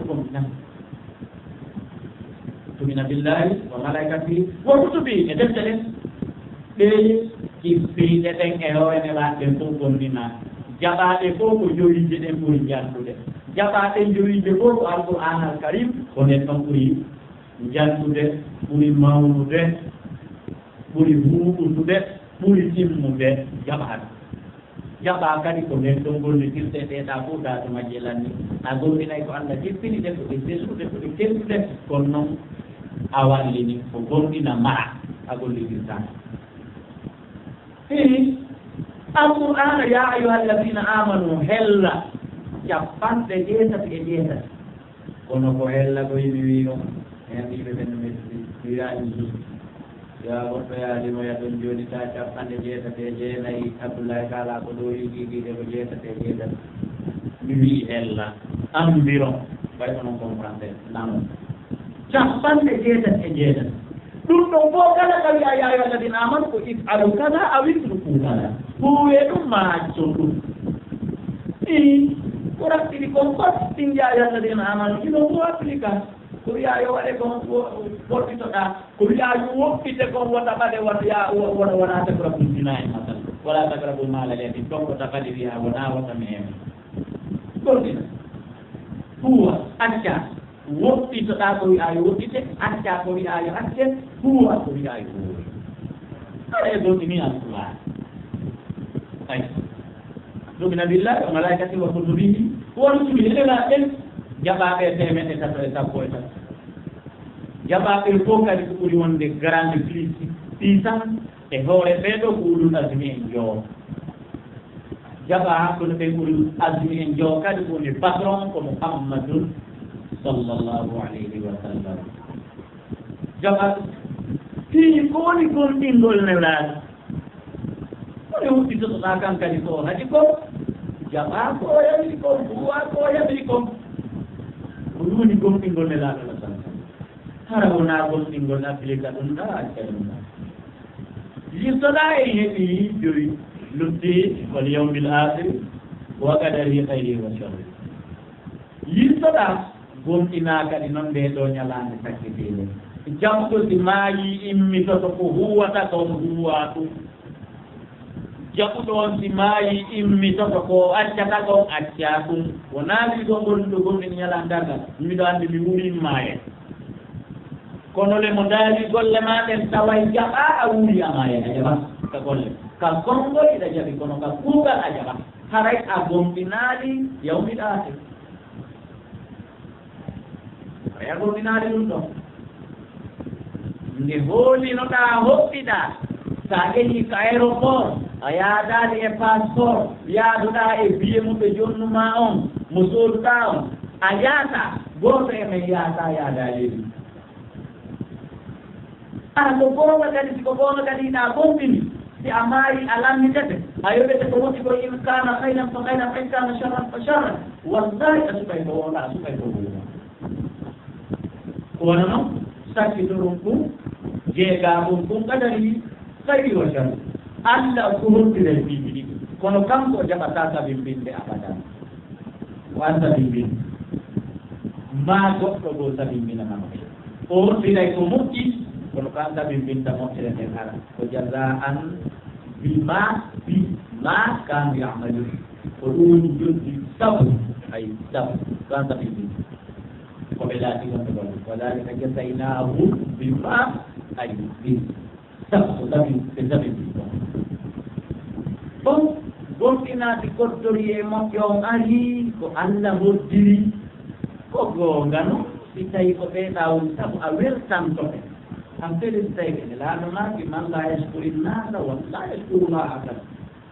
O gomɗina. Tumina billahi wa malaa'ikatihi wa kutubihi e defte ɗen. Ɗe kippiiɗe ɗen e hoore nelaaɓe ɓen fof gomɗina. Jaɓaaɗe fof ko jowiije ɗen ɓuri jaltude. Jaɓaaɗe jowiije fof ko Alqur'aanal Karim, ko nden ɗon ɓuri jaltude, ɓuri mawnude, ɓuri huuɓutude, ɓuri timmude jaɓaaɗo. Jaɓaa kadi ko nden ɗon gollitirte ɗee ɗaa fof, daa to majje lanni. A gomɗinay ko Alla jippini ɗe, ko ɗe selluɗe, ko ɗe tedduɗe, kono noon a wallini ko gomɗina mara, a gollitirtaa. Fii Alqur'aana, yaa ayyuhal laziina aamanu, hella capanɗe jeetati e jeetati. Kono ko hella ko yimi wi ɗon, heen yimɓe ɓen no metti, mi wiyaani ni. Yo a goɗɗo yaali mo ya ɗon jooni ta capanɗe jeetati e jeenayi, Abdullahi Taala ko ɗo yiɗi ɗiɗe ko jeetati e jeetati. Mi wi'i hella, environ, ɓay onon comprendre, nano. Capanɗe jeetati e jeetati. Ɗum ɗon fof kala ka wi'a, "Ya ayyuha alladina amanu, ko if'alu kada aw itruku kada." Huuwe ɗum ma accon ɗum. Ii, ko raɓɓiɗi kon fof, ɗin ya ayyuha alladina amanu, ɗin ɗon fof applica. Ko wi'a yo waɗe kon wo-, woɗɗitoɗaa. Ko wi'a yo woɗɗite kon wota ɓaɗe wata ya-, wo-, wona, wala takrabu zina e masal. Wala takrabu mala yatim. Ɗon ko ta kadi wi'a wona wota mi hemi. Goɗɗina. Huwa, acca. Woɗɗitoɗaa ko wi'aa yo woɗɗite, accaa ko wi'aa yo acce, huuwa ko wi'aa yo huuwe. Aɗa e goɗɗini Alqur'aan. Ay. Ɗum min Abdillahi wa malaikati wa kutubihi wa rusulihi, ene laa ɓen jaɓaaɓe e teemeɗɗe tato e sappo e tato. Jaɓaaɓe fof kadi ko ɓuri wonde grande puissance e hoore ɓee ɗoo ko ulul azmi en joo. Jaɓa hakkunde ɓe ɓuri azmi en joo kadi ko woni patron ko Muhammadun sallallahu alayhi wa sallam. Jaɓa fii ko woni gomɗingol Nelaaɗo. Ko nde huɓɓitotoɗaa kan kadi ko haɗi ko jaɓa ko o yamiri kon, huwa ko o yamiri kon. Ko ɗum woni gomɗingol Nelaaɗo sallallahu alayhi wa sallam. Hara wonaa gomɗingol applique ɗum ɗaa, acca ɗum ɗaa. Yirtoɗaa en heɓi jowi lutti, wal yawmil aakhir, wa qadarihi khayrihi wa sharrihi. Yirtoɗaa gomɗinaa kadi non ndee ɗoo ñalaande sakkitiinde. Jaɓuɗo si maayii immitoto ko huwata kon huwa ɗum. Jaɓuɗo on si maayii immitoto ko o accata kon accaa ɗum. Wonaa wi'ude on wonduɗo gomɗini ñalaande darngal. Miɗo anndi mi wurii mi maayay. Kono le mo ndaari golle maa ɗen taway jaɓaa a wuuri a maayay a jaɓaa. Ka golle. Ka konngol iɗa jaɓi kono ka kuugal a jaɓaa. Haray a gomɗinaali yawmil aakhir. Ɓay a gomɗinaali ɗum ɗon. Nde hoolinoɗaa hoɗɗiɗaa, so a yehii ka aéroport, a yaadaali e passeport, yaaduɗaa e billet mo ɓe jonnumaa on, mo sooduɗaa on, a yaataa, gooto e men yaataa, yaadaali e ɗum. Aa, ko goonga kadi, si ko goonga kadi, ina gomɗini, si a maayi, a lannitete, a yoɓete ko woni ko, in kaana khayran fa khayran, wa in kaana sharran fa sharran. Wallahi, a suɓay ko wooɗaa, a suɓay ko wooɗaa. Ko wano non, sakkitoɗum kun, jeegaɗum kun, qadari khayri wa sharri. Allah ko hoddira e piiji ɗiɗi, kono kanko o jaɓataa sabimbinde abadan. Ko an sabimbinde. Maa goɗɗo goo sabimbinana mo. O hoddiray ko moƴƴi, kono ko an sabimbinta moƴƴere nden hara. Ko jazaan bima, bima kaanu ya'malun. Ko ɗum woni joddi sabu, ay sabu, ko an sabimbinta. Ko ɓe laati wonɓe ɗon. Wa dhalika jazaynahum bima, ay, bi sabu, ko sabi, ɓe sabi ɗum ɗon. Bon, gomɗinaade koddori e moƴƴo on arii, ko Allah hoddiri, ko goonga non, si tawi ko ɓee ɗaa woni sabu a weltanto ɓe. An fele si tawi ɓe nelaaɗo maaki, man laa yashkuri nnaasa, wa laa yashkuru Llaaha kadi.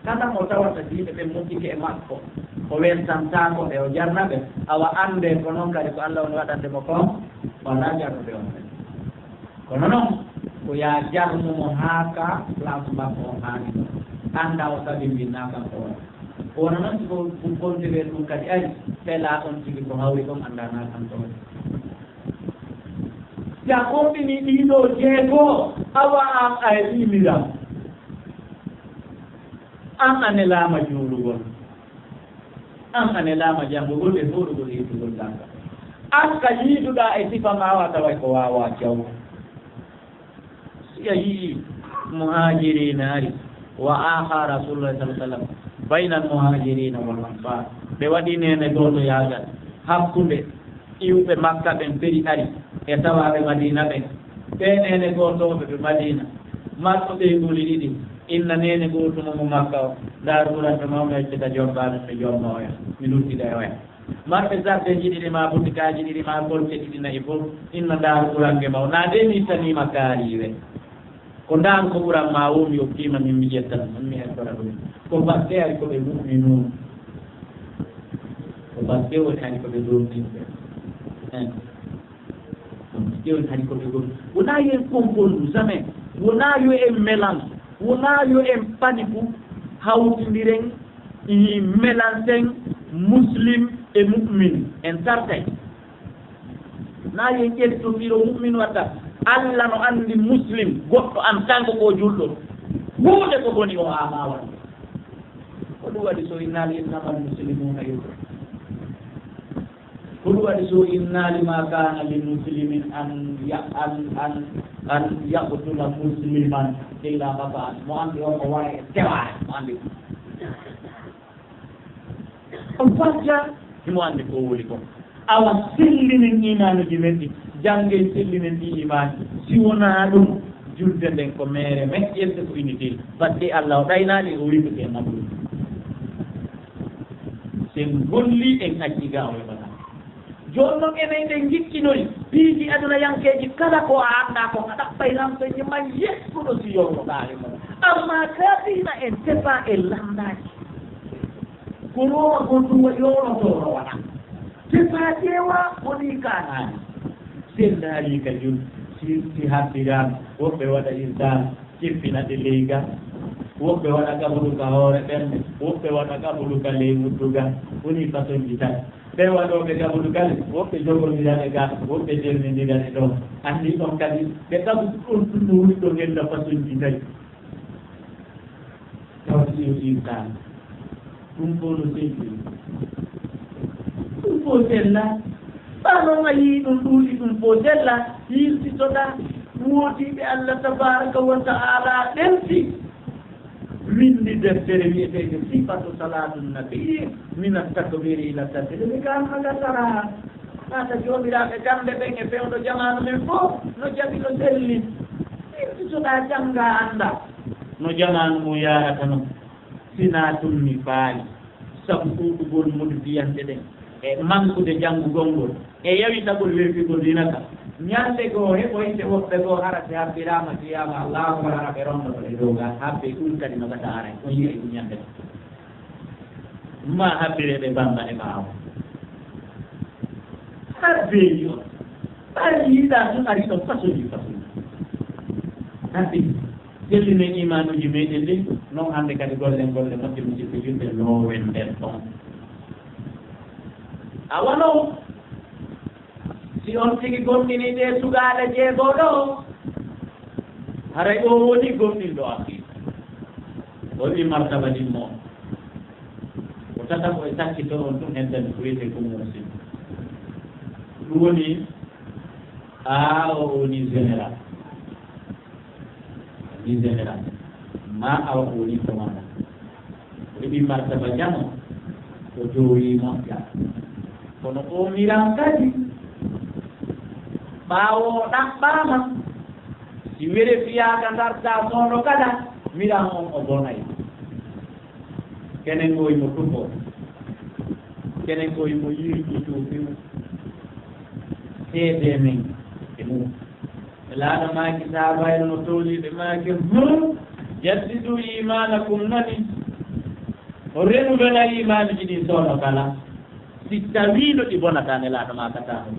Kala mo tawata diiɓe ɓe moƴƴike e makko, o weltantaako ɓe, o jarna ɓe, awa annde ko noon kadi ko Allah woni waɗande mo kon, o alaa jarnude on ɓe. Kono noon, ko yaa jarnu mo haa ka place makko on haani ɗon. Annda o sabimbinaa kanko on. Ko wona noon si ko kontiree ɗum kadi ari, felaa on tigi ko hawri kon anndanaa kanko on. Si a gomɗinii ɗii ɗoo jeego, awa aan a heɓii miram. Aan a nelaama juulugol. Aan a nelaama janngugol e fooɗugol e ittugol ɗanngal. Aan ka yiiduɗaa e sifa maa wa taway ko waawaa jaw. Si a yi'ii muhaajiriina ari, wa aaha Rasuulullaahi sallallaahu alayhi wa sallam, baynal muhaajiriina wal ansaar. Ɓe waɗii neene gooto yaagal hakkunde iwɓe Makka ɓen feri ari e tawaaɓe Madiina ɓen. Ɓee neene gootooɓe ɓe Madiina, marɗo ɓeynguuli ɗiɗi, inna neene gooto mo mo Makka o, ndaaru ɓurannde mawmi accita jombaa min mi jomba oya, mi luttida e oya. Marɓe jardinji ɗiɗi maa butikaaji ɗiɗi maa kolce ɗiɗi nayi fof, inna ndaaru ɓurannge maw. Naa de mi ittaniima kaariiwe. Ko ndaan ko ɓuran maa woo mi okkiima min mi ƴettan ɗum, min mi heddora ɗum. Ko batte ari ko ɓe mu'minuun. Ko batte woni ari ko ɓe gomɗinɓe. Ƴeewen hari ko ɓe ngoni. Wonaa yo en konkondu, jamais. Wonaa yo en mélange. Wonaa yo en paniku hawtindiren i mélange en muslim e mu'min. En tartay. Naa yo en ƴettondiro mu'min watta. Allah no anndi muslim, goɗɗo en tant que ko julɗo. Huunde ko boni o ama waɗde. Ko ɗum waɗi so innaali innamal muslimuna yurwa. Ko ɗum waɗi so innaali ma kana li muslimin an ya-, an, an, an yaqtula musliman illa xata'an. Mo anndi on ko wara e tewaare, mo anndi. On fajja, himo anndi ko woni kon. Awa sellinen iimaanuuji men ɗi, janngee sellinen ɗi iimaani. Si wonaa ɗum, julde nden ko meere meƴƴerde ko inutile. Batte Allah o ɗaynaali o wipete e maɓɓe. Sen golli en acci ga o heɓata. Jooni noon enen eɗen njikkinoyi piiji adunayankeeji kala ko a anndaa kon a ɗaɓɓay lampe ñiman yettuɗo si yowno ɗaali mum. Amma ka diina en tefa e lanndaaji. Ko rowa ko duwa yownoto rowana. Tefa ƴeewa woni kaanaani. Sen ndaari ka jul si, si habbiraama woɓɓe waɗa irdaama. Cippina ɗi ley ga. Woɓɓe waɗa gabulu ka hoore ɓernde, woɓɓe waɗa gabulu ka ley wuddu ga. Woni façonji tati. Ɓe waɗooɓe gabulu kadi, woɓɓe jogondira ɗe ga, woɓɓe jernindira ɗe ɗo. Anndi ɗon kadi, ɓe ɗaɓu ɗon ɗum no woni ɗo ngella façonji nayi. Tawa si yo ɗin kaan. Ɗum fof no selli. Ɗum fof sella. Ɓaa noon a yii ɗum ɗuuɗi, ɗum fof sella. Yiltitoɗaa. Woodiiɓe Allah tabaaraka wa ta'ala ɗelti. Winndi deftere wiyeteende Sifatu Salaatu Nabi, mina takbiri ila tasliimi, ka annaka taraha. Naata joomiraaɓe kamɓe ɓen e fewndo jamaanu men fof, no jaɓi, no selli. Yiltitoɗaa, janngaa, anndaa no jamaanu mum yaarata non. Sinaa tun mi faali, sabu ɗuuɗugol murdiyanɗe ɗen, e mankude janngugol ngol, e yawitagol werfigol diina ka. Ñannde goo, heɓoyte woɓɓe goo, hara si habbiraama qiyaama, Allaahu akbar, hara ɓe rondoto e dow gaa, habbe ɗum kadi no gasa aray, on yi'ay ɗum ñannde goo. Ma habbire ɓe bannda e ɓaawo. Habbe yo. Ɓay yiɗaa ɗum ari ɗon façon ji façon. Habbe. Sellinen iimaanuuji meɗen ɗin, non hannde kadi gollen golle moƴƴe, musidɓe julɓe, loowen nder ɗon. Awa non, si on tigi gomɗinii ɗee sugaaɗe jeegoo ɗoo, haray o woni gomɗinɗo haqiiqa. O wi'i martaba ɗin mo. Ko tataɓo e sakkitoo on ɗum heddan ko wiyetee ko muusin. Ɗum woni, a o woni général. Ni général. Ma awa o woni commandant. O heɓi martaba jamo, o jooɗii moƴƴa. Kono o miran kadi, ɓaawo o ɗaɓɓaama, si werefiyaaka ndartaa soono kala, miran on o bonay. Kenen ko imo tufo. Kenen ko imo yirƴi tuufiw. Seedee men e mum. Laaɗo maaki saabayno no tooliiɓe maaki, hmm, jaddidu iimaanakum nani. O renouvela iimaanuji ɗin soono kala. Si tawiino ɗi bonataa ne laaɗo maaka taano.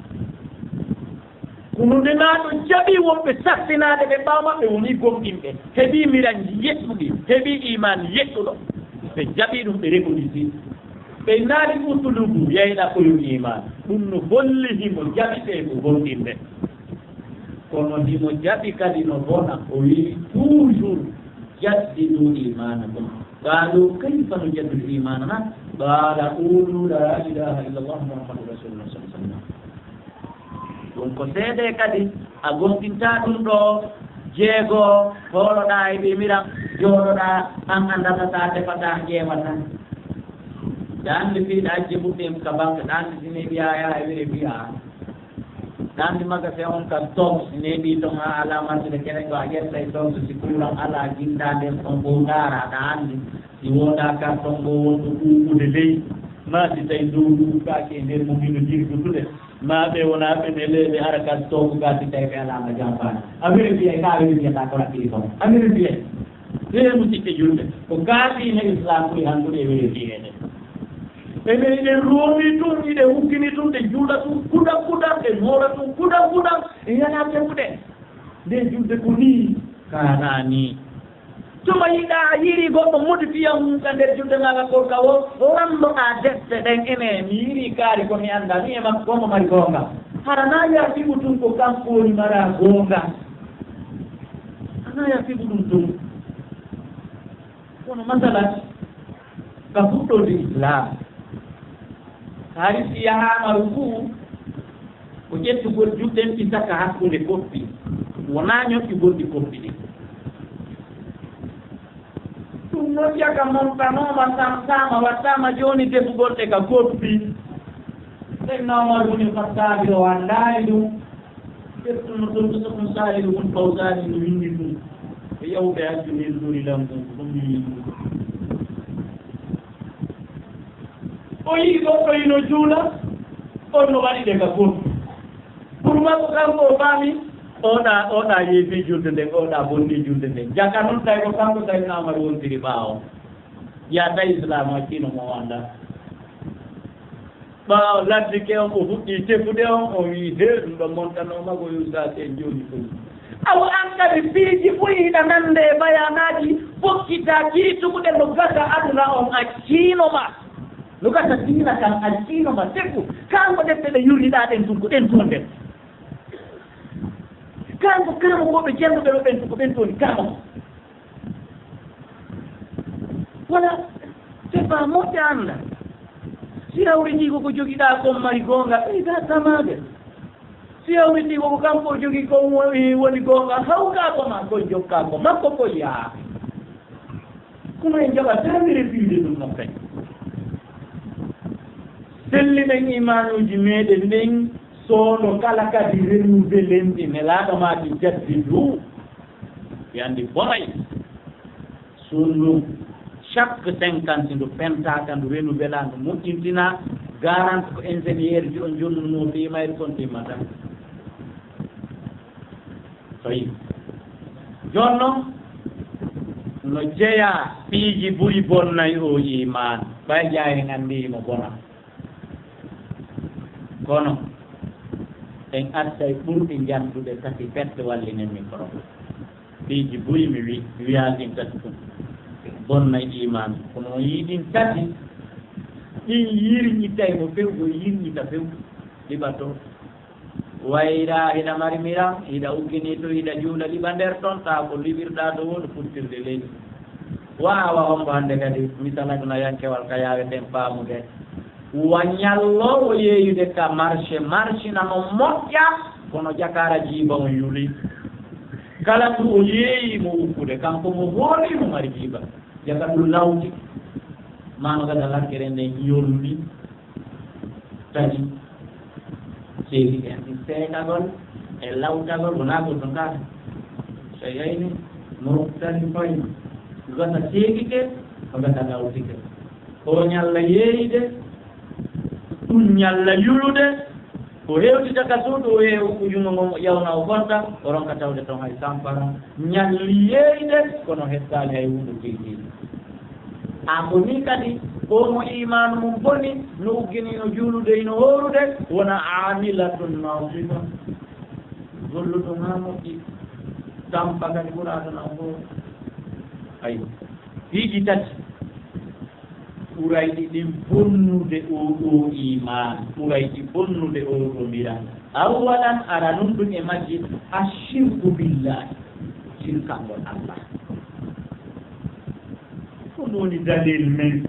Kono nde maaɗo jaɓi wonɓe sattinaade ɓe ɓaawo maɓɓe woni gomɗinɓe. Heɓi miranji yeɗɗuɗi, heɓi iimaan yeɗɗuɗo. Ɓe jaɓi ɗum, ɓe rekonisi. Ɓe naali utulubu yeyɗa koyum iimaan. Ɗum no holli himo jaɓi ɓe ko gomɗinɓe. Kono himo jaɓi kadi no bona, o wi'i toujours, "Jaddidu iimaanakum." Qaalu, "Kayfa nujaddidu iimaanana?" Qaala, "Quulu laa ilaaha illa Allah Muhammadun Rasuulullah sallallahu alaihi wasallam." Ɗum ko seede kadi, a gomɗintaa ɗum ɗo, jeego, hooloɗaa e ɓe miran, jooɗoɗaa, an a ndasataa, tefataa, ƴeewataa. Ɗa anndi fii ɗa ajje ɓuɓɓe ka banque, ɗa anndi si neeɓi a yaha e wire mbiya. Ɗa anndi magasin on ka stock, si neeɓi ton haa alaa marsude kene ɗo a ƴetta e stock, si kuuran alaa, gindaa nder ton ɗo ndaara, ɗa anndi si woodaa karton ɗo wonɗo ɓuuɓude ley, maa si tawi dow ɗuuɗaaki e nder mum hino jirdutude, maa ɓe wonaa ɓe neleeɓe hara ka stock gaa si tawi ɓe alaa ma jampaani. A wire mbiya, ka wire mbiyata ko raɓɓiri kon. A wire mbiya. Ɗee musiɓɓe julɓe, ko kaa diine Islam ɓuri handude e wire mbiyeede. Enen, eɗen roomi tun, eɗen huggini tun, ɗe juula tun kudan kudan, ɗe moora tun kudan kudan, e yana tefude. Nde julde ko nii, kaanaa nii. Tuma yiɗaa yiɗi goɗɗo modifiya mum ka nder julde maa ka korka o, o anndoɗaa defte ɗen, ene mi yiɗi kaari ko mi anndaa, mi e makko ko mo mari goonga. Hara naa yaafiɓu tun ko kanko woni maraa goonga. Hara naa yaafiɓu ɗum tun. Kono masala, ka fuɗɗoode Islaam, hari si yahaama rukuu, ko ƴettugol juuɗe ɗen ɗi saka hakkunde koppi, wonaa ñoƴƴugol ɗi koppi ɗin. Ɗum noon, yaka montanooma, samsaama, wattaama jooni defugol ɗe ka koppi. Seydina Umar woni Hattabi o anndaali ɗum. Ƴettuno toon ko Sehkhul Saalih Ibn Fawzaan no winndi ɗum. E yawɓe hajju min ɗuri lan ɗum, ko ɗum mi winndi. O yii goɗɗo ino juula, on no waɗi ɗe ka goɗɗo. Pour makko kanko o faami, oɗa, oɗa yeefi julde nden, oɗa bonni julde nden. Jaka noon tawi ko kanko tawi naamar wontiri ɓaawo. Yaa tawi Islaam accino mo o annda. Ɓaawo ladde ke on, o fuɗɗi tefude on, o wi'i, "He, ɗum ɗo montanooma ko yuusaaki en jooni fof." Awa an kadi piiji fof hiɗa nannde e bayaanaaji, pokkitaa kiituguɗe no gasa aduna on acciino ma. No gasa diina kan acciino ma. Tefu, kanko defte ɗe yurriɗaa ɗen tun, ko ɗen tun nder. Kanko karamokooɓe jannduɓe ɓe ɓen tun, ko ɓen tun woni karamoko. Wala, c'est pas moƴƴa annda. Si hawritii ko ko jogiɗaa kon mari goonga, ɓeydaa tamaade. Si hawritii ko ko kanko o jogii kon woni, woni goonga, hawkaa ko ma kon jokkaa ko makko kon yaa. Kono en jaɓa tawire fiyude ɗum no kadi. Sellinen imaanuuji meɗen ɗin, soono kala kadi renouvelenɗi, nelaaɗo maaki jaddidu. Ɓe anndi bonay. Suul ndu chaque cinquante, ndu pentaaka, ndu renouvela, ndu moƴƴintina, garante ko ingénieur ji on jonnunoo fii mayri kon timmata. Tawi. Jooni non, no jeyaa piiji buy bonnay o iman. Ɓay ƴaari en anndi mo bona. Kono en artay ɓurɗi janɗude tati pette wallinen min kono. Piiji buy mi wi, mi wiyaa ɗin tati ɗum. Bonnay iman. Kono on yii ɗin tati, ɗin yirñitay mo few, ɗo yirñita few. Liɓa to. Wayra hiɗa mari miran, hiɗa uggini to, hiɗa juula liɓa nder ton, taa ko liɓirɗaa dow woo no futtirde leydi. Waawa hombo hannde kadi, misal adunayankewal ka yaaweten faamude. Wa ñalloowo yeeyude ka marché, marché nano moƴƴa, kono jakaara jiiba on yuli. Kala ndu o yeeyi mo ukkude, kanko mo hooli mo mari jiiba. Jaka ɗum lawti, mano gada lakkere nden yolni. Tati, ceeɗi en ɗi seekagol e lawtagol, wonaa goɗɗum kaake. So yayni, mo tati fay, gasa ceeɗike, ko gasa lawtike. Ko ñalla yeeyde, ɗum ñalla yulude, ko hewtita ka suudu, o yeewu ko junngo ngon, o ƴawna, o fonta, o ronka tawde ton hay sampara. Ñalli yeeyde, kono hettaali hay huunde keydiiɗo. A ko nii kadi, ko mo iimaanu mum boni, no uggini, no juulude, no hoorude, wona aamilatun naasiba. Golluɗo haa moƴƴi, tampa kadi ɓuraaɗo na o hoore. Aywa. Piiji tati ɓurayɗi ɗin bonnude oo ɗoo iimaan, ɓurayɗi bonnude oo ɗoo mbiran. Awwalan, aranun ɗum e majji, ashirku billahi, sirkangol Allah. Ko ɗum woni dalil men,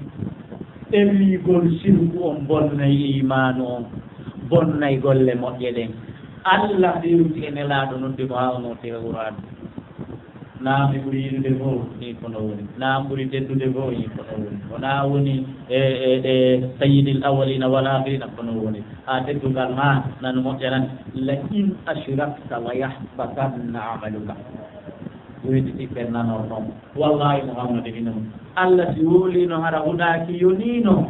ewligol sirku on bonnay iimaanu on, bonnay golle moƴƴe ɗen. Allah fewti e Nelaaɗo noddi mo haa o nootira Qur'aan. Naam, mi ɓuri yiɗude fof, nii ko no woni. Naam, ɓuri teddude fof, nii ko no woni. Wonaa woni e, e, e sayyidil awwalina wal akhirina, ko no woni. Haa teddungal maa nano moƴƴa nan. "La in ashrakta la yahbatanna amaluka." Weydi ɗiɓɓe nanorno. Wallahi, Muhammad, ino Allah si wowliino, hara huɗaaki yoniino.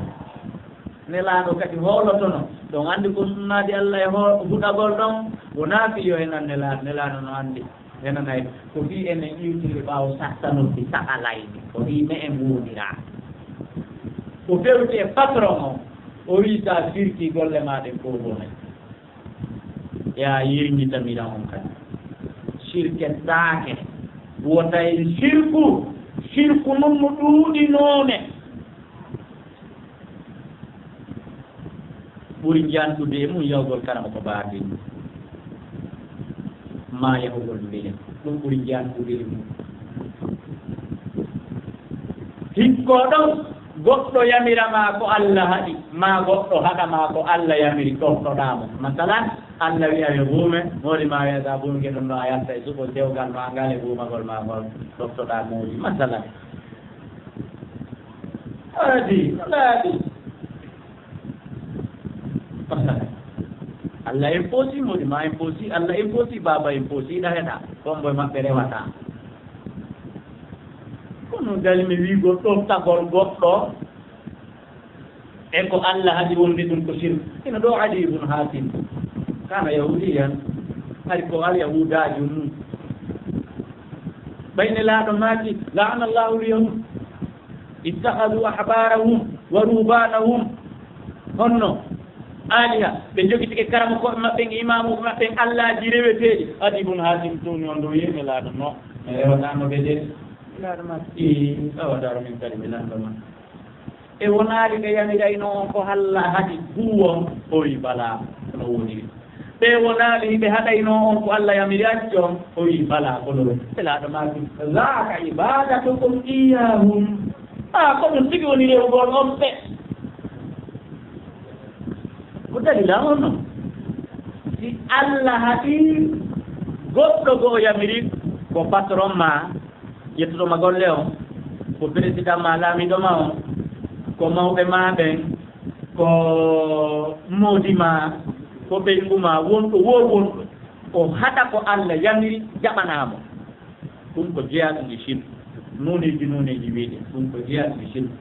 Nelaaɗo kadi hoolotono. Ɗon anndi ko sunnaade Allah e ho-, huɗagol ɗon, wonaa fii yo henan Nelaaɗo, Nelaaɗo no anndi. Henanay ko fii enen iwtiri ɓaawo satta noppi saɓalayɓe. Ko fii me'en woondiraa. Ko fewti e patron on. O wi, so a sirki golle maa ɗen fof bonay. Yaa yirñitamira on kadi. Sirke taake. Wota e sirku. Sirku nun no ɗuuɗi noone. Ɓuri janɗude e mum yawgol karama ko baatin. Maa yahugol mbele. Ɗum ɓuri janɗude e mum. Hikko ɗon, goɗɗo yamira ma ko Alla haɗi, maa goɗɗo haɗa ma ko Alla yamiri, ɗoftoɗaa mo. Masalan, Alla wi'a yo buume, moodi ma wi'a sa buumike ɗum ɗo a yalta e suɓo dewgal ma ngal e buumagol ma ngol, ɗoftoɗaa moodi. Masalan. Haadi, haadi. Masalan. Alla imposi, moodi ma imposi, Alla imposi, baaba imposi, ɗa heɗa. Kombo e maɓɓe rewata. Kono dali mi wi'ugol ɗoftagol goɗɗo e ko Alla haɗi wonde ɗum ko sirku. Ina ɗo Ali ibn Hatim. Kana yahudiyan. Hari ko al yahudaajo nun. Ɓay Nelaaɗo maaki, "La'ana Allahu al-yahud. Ittakhadhu ahbarahum wa ruhbanahum." Honno? Aliha. Ɓe jogitike karamokooɓe maɓɓe en, imaamuuɓe maɓɓe en, allaaji reweteeɗi. Ali ibn Hatim tuni on ɗo wi'i Nelaaɗo, "No, mi rewataano ɓe de." Nelaaɗo maaki, "Ii, awa daro min kadi mi lanndo ma." Ɓe wonaali ɓe yamiraynoo on ko Alla haɗi huuwon, o wi'i, "Balaa, no woniri." Ɓe wonaali ɓe haɗaynoo on ko Alla yamiri accon, o wi'i, "Balaa, ko no woni." Nelaaɗo maaki, "Zaaka ibadatukum iyyahum." Aa, ko ɗum tigi woni rewugol on ɓe. Ko dalila on non. Si Alla haɗi goɗɗo goo yamiri ko patron ma, ƴettuɗo ma golle on, ko président ma, laamiiɗo ma on, ko mawɓe ma ɓen, ko moodi ma, ko ɓeyngu ma, wonɗo woo wonɗo, o haɗa ko Alla yamiri, jaɓanaa mo. Ɗum ko jeyaa ɗum e sirku. Nooneeji, nooneeji wiide, ɗum ko jeyaa ɗum e sirku.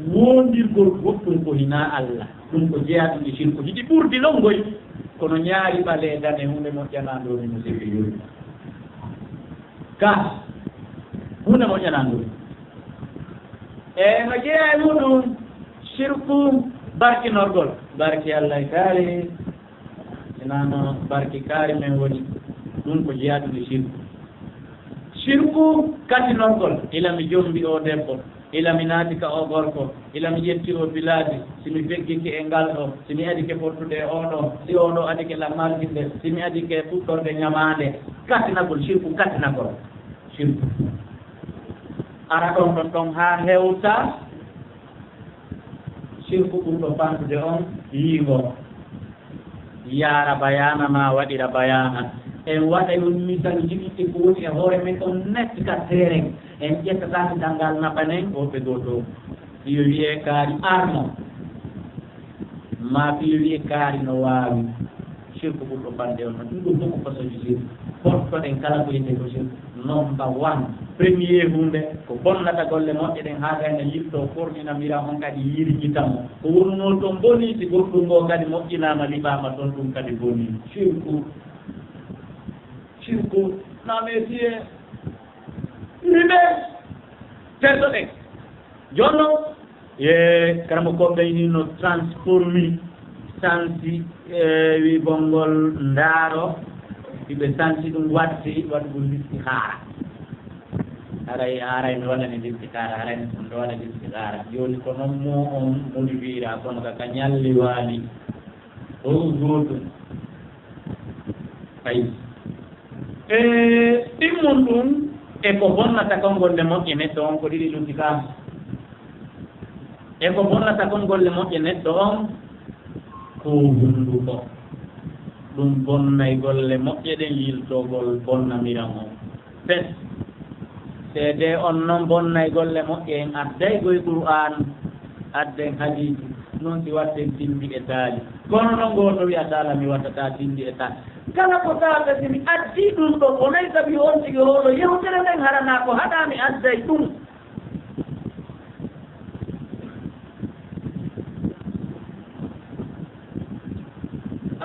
Woondirgol goɗɗum ko hinaa Alla, ɗum ko jeyaa ɗum e sirku. Hiɗi ɓurdi non ngoy, kono ñaari ɓalee dane huunde moƴƴanaa ndooni no sirku yori. Ka huunde moƴƴanaa ndooni. E no jeyaa e muɗum sirku barkinorgol. Barki Alla e kaari, hinaa no barki kaari men woni. Ɗum ko jeyaa ɗum e sirku. Sirku katinorgol, ila mi jombi oo debbo, ila mi naati ka oo gorko, ila mi ƴetti oo bilaadi, si mi feggike e ngal ɗoo, si mi adike fottude e oo ɗoo, si oo ɗoo adike lammarginde, si mi adike fuɗɗorde ñamaande. Katinagol, sirku katinagol. Sirku. Ara ɗon, ɗon, ɗon haa hewta. Sirku ɓurɗo fanɗude on, yiingo. Yaara bayaana maa waɗira bayaana. En waɗay on misal jiɗiɗe ko woni e hoore men on net ka teeren. En ƴettataake dangal nafanen, woɓɓe goo to. Yo wi'e kaari arno. Maa fii wi'e kaari no waawi. Sirku ɓurɗo fanɗude on, ɗum ɗum fof ko façon ji sirku. Pottoɗen kala ko wiyetee ko sirku. Nomba wan, premier huunde ko bonnata golle moƴƴe ɗen haa gayna yiltoo, forminamira on kadi yirjita mo. Ko wonnoo toon bonii, si goɗɗum ngoo kadi moƴƴinaama, liɓaama toon, ɗum kadi bonii. Sirku. Sirku. Naa mee tiye. Yimɓe. Tertoɗen. Jooni non, e, karamokooɓe ɓe hino transformi sansi, e, wi bonngol ndaaro, hiɓe sansi ɗum waɗde waɗugol listihaara. Haray, haray mi waɗani listihaara, haray mi ɗum waɗa listihaara. Jooni ko non mo on moni wiira, kono ka, ka ñalli waali. O gootum. Ayi. E, ɗimmun ɗum e ko bonnata kon golle moƴƴe neɗɗo on ko ɗiɗi lutti ka. E ko bonnata kon golle moƴƴe neɗɗo on ko hunduko. Ɗum bonnay golle moƴƴe ɗen yiltogol bonnamira mo. Pes. Seedee on non bonnay golle moƴƴe en adday goy Qur'aan, adden hadiisi, non si watten tindi e taali. Kono non gooto wi'ataa la mi wattataa tindi e taali. Kala ko taata si mi addi ɗum ɗo bonay sabi on tigi hoolo yewtere nden harana ko haɗaa mi adday ɗum.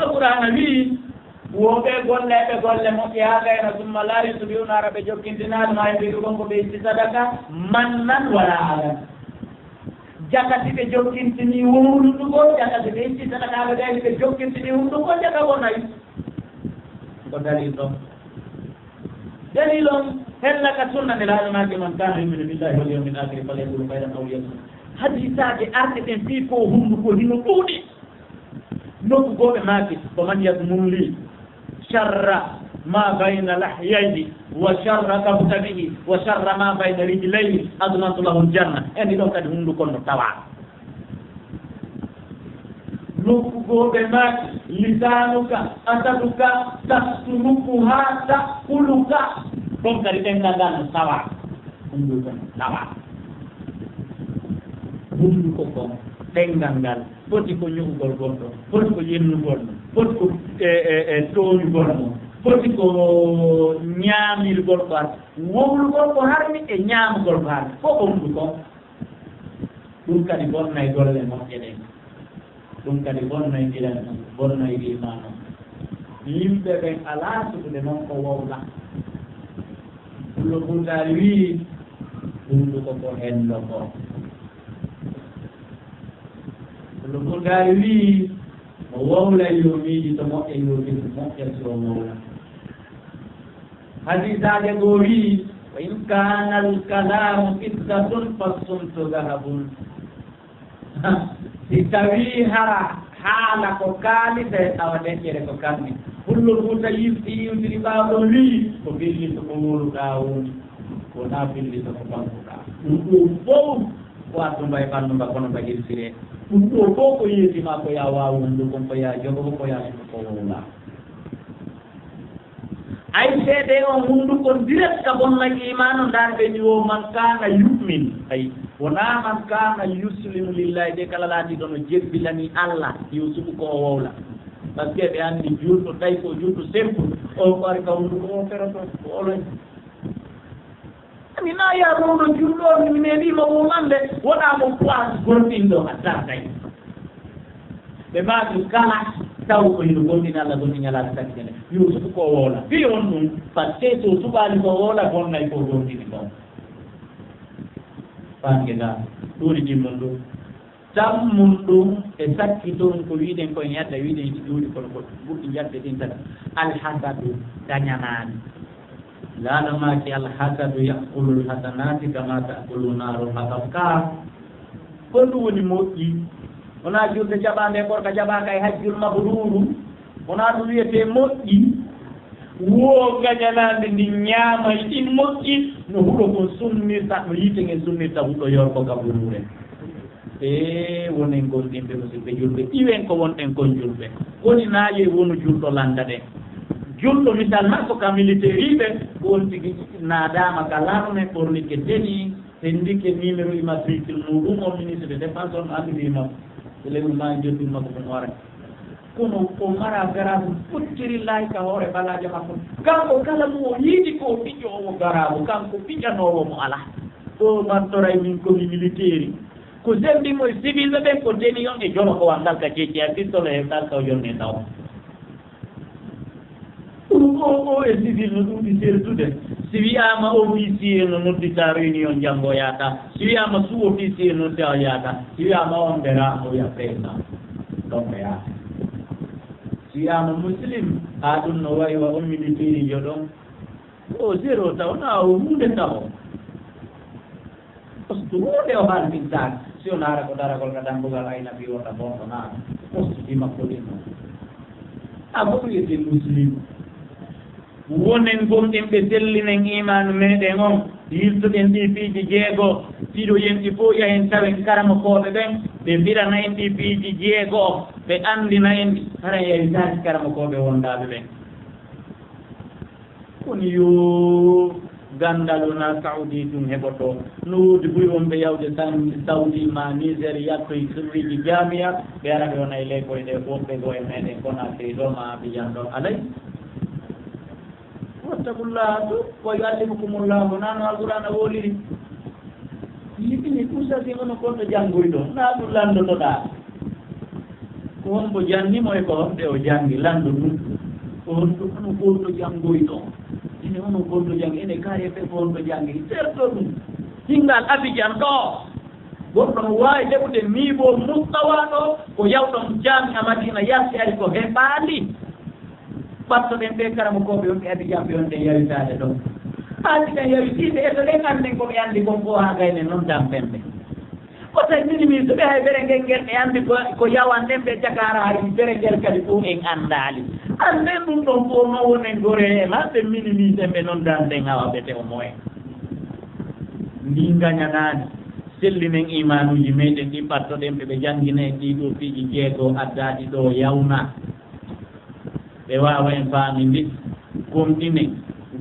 Alqur'aana wi'i, wo ɓe golleeɓe golle moƴƴe haa gayna, summa laa yutbi'uuna, hara ɓe jokkintinaali maa yunfiquuna ko ɓe itti sadaka, mannan wa laa adan. Jaka si ɓe jokkintini wowludu goo, jaka si ɓe itti sadakaaɓe ɓen, ɓe jokkintini wowludu goo, jaka wonay. Ko dalil ɗon. Dalil on, hella ka sunna Nelaaɗo maaki, "Man kaana yu'minu billahi wal yawmil aakhiri falyaqul khayran aw liyasmut." Hadiisaaji arɗi ɗen fii ko hunnduko hino ɗuuɗi. Nokku goo ɓe maaki, "Wa man yadmun li sharra ma bayna lahyayhi wa sharra kabtabihi wa sharra ma bayna rijlayhi admantu lahu aljanna." En ɗi ɗon kadi hunnduko no tawaa. Nokku goo ɓe maaki, "Lisaanuka asaduka taslukuha ta'kuluka." Ɗon kadi ɗemngal ngal no tawaa. Hunnduko no tawaa. Hunnduko ko ɗemngal ngal. Foti ko ñu'ugol goɗɗo, foti ko yennugol mo, foti ko, e, e, e, tooñugol mo, foti ko ñaamirgol ko harmi, wowlugol ko harmi e ñaamugol ko harmi. Fof ko hunnduko. Ɗum kadi bonnay golle moƴƴe ɗen. Ɗum kadi bonnay gilan on, bonnay iman on. Yimɓe ɓen alaa suɓude non ko wowla. Pullo Fuutaari wi'i, hunnduko ko henndo ko. Pullo Fuutaari wi'i, mo wowlay yo miijito moƴƴa, yo defu moƴƴa si o wowla. Hadiisaaje goo wi'i, "Wa in kaana al-kalaamu qissasun, fas-sumtu dahabun." Si tawii hara haala ko kaalite, awa deƴƴere ko kanni. Pullo Fuuta yilti, yiltiri ɓaawo ɗon wi'i, "Ko fillito ko wowluɗaa woni, wonaa fillito ko ɓannguɗaa." Ɗum ɗoo fow ko addu mba e ɓanndu mba, kono mba yiltiree. Ɗum ɗoo fow ko yeeti ma, ko yaa waawu hunnduko, ko yaa jogo, ko yaa suɓo ko wowlaa. Ay seede on hunnduko direct ka bonnay iman on, ndaar ɓe ni wo man kaana yu'min. Ay, wonaa man kaana yuslimu lillahi, de kala laatiiɗo no jebbilani Allah, yo suɓu ko o wowla. Parce que ɓe anndi julɗo, tawi ko julɗo simple, o ko ari ka hunnduko o feroto, ko o loy. Ani na yaa ɗum ɗo julɗo, mi meeɗii mo wowlande, wonaa mo poids gomɗinɗo a darday. Ɓe maaki kala taw ko hino gomɗini Allah, gomɗini ñalaaɗo sakkitene. Yuusufu ko wowla. Fii on ɗum, parce que so suɓaali ko wowla, bonnay ko gomɗini kon. Faamke ga, ɗuuri ɗimmon ɗum. Tammun ɗum e sakkiton ko wiɗen ko en yadda, wiɗen ɗi ɗuuri kono ko ɓurɗi jabbe ɗin tan. Alhasadu dañanaani. Laana maaki, "Alhasadu ya'kulul hasanati kama ta'kulu naru hatab." Ka, ko ɗum woni moƴƴi? Wonaa julde jaɓaande, gorka jaɓaaka e hajjul mabruuru. Wonaa ɗum wiyetee moƴƴi. Wo gañanaande ndin ñaamay ɗin moƴƴi, no huɗo kon sunnirta, no yiite ngen sunnirta huɗo yorko ka buruure. Ee, wonen gomɗinɓe, musidɓe julɓe, iwen ko wonɗen kon julɓe. Woni naayey wonu julɗo lannda ɗen. Julɗo, misal makko ka militeeriiɓe, ko on tigi naadaama ka larme, ɓornike tenue, hendike numéro immatricule muɗum, on ministre de défense, on anndiri makko. Lewru ma joddi makko ko hoore. Kono o mara garaabu fottiri laay ka hoore balaaje makko. Kanko kala mo o yiɗi ko o piƴoowo garaabu, kanko piƴanoowo mo alaa. O martoray min ko mi militeeri. Ko sembi mo e sibilɓe ɓen ko deniyon e jolo ko wanngal ka jeeji e pistolet e ngal ka o jonni e taw. Ɗum o, o e civil no ɗuuɗi sertude. Si wiyaama officier no noddita réunion janngo yaata. Si wiyaama sous-officier nodda yaata. Si wiyaama on ɓe raa o wiya président. Ɗon ɓe yaata. Si wiyaama muslim, haa ɗum no wayi wa on militeeri jo ɗon. O zéro taw, na o huunde taw. Poste huunde o halfintaake. Si o naara ko daragol ka dambugal ayna fii wota bonɗo naara. Poste ji makko ɗin ɗon. A ko wiyete muslim. Wonen gomɗinɓe, sellinen iimaanu meɗen on. Yiltoɗen ɗii piiji jeego. Piɗoyen ɗi fow, yahen tawen karamokooɓe ɓen. Ɓe mbirana en ɗii piiji jeego. Ɓe anndina en ɗi. Hara yaytaaki karamokooɓe wondaaɓe ɓen. Kono yo ganndal wonaa Saudi tun heɓotoo. No woodi buy wonɓe yawde San-, Saudi ma Niger, yattoy sirriiji jaamiya, ɓe ara ɓe wona e leykoy ɗe, woɓɓe goo e meɗen Conakry ɗo ma Abidjan ɗo, alay. Wattaqullaha to, wa yuallimukumullah, wonaa no Alqur'aana woliri. Yiɗini ɗum sasi hono gonɗo janngoyɗo, naa ɗum lanndotoɗaa. Ko hombo janni mo e ko honɓe o janngi, lanndo ɗum. Ko honto, hono gonɗo janngoyɗo. Ene hono gonɗo janngi, ene kaye ɓe ko honto janngi. Serto ɗum. Hinngal Abidjan ɗo. Goɗɗo no waawi heɓude niveau mustawa ɗo, ko yawɗo jaami'a Madina yalti ari ko heɓaali. Ɓattoɗen ɓe karamokooɓe on ɓe Abidjan ɓe on ɗen yawitaade ɗon. Haati ɓen yawitiiɓe, e so ɗen annden ko ɓe anndi kon fof haa gayne non dampen ɓe. Ko tawi minimise ɓe hay bere ngel ngel ɓe anndi ko, ko yawan ɗen ɓe jakaara hay bere ngel kadi ɗum en anndaali. Annden ɗum ɗon fof no wonen gore e maɓɓe minimise ɓe non dampen hawa ɓe tew moyen. Ndi ngañanaani. Sellinen iimaanuuji meeɗen ɗi ɓattoɗen ɓe, ɓe janngina en ɗii ɗoo piiji jeego addaaɗi ɗoo yawna. Ɓe waawa en faaminde, gomɗinen,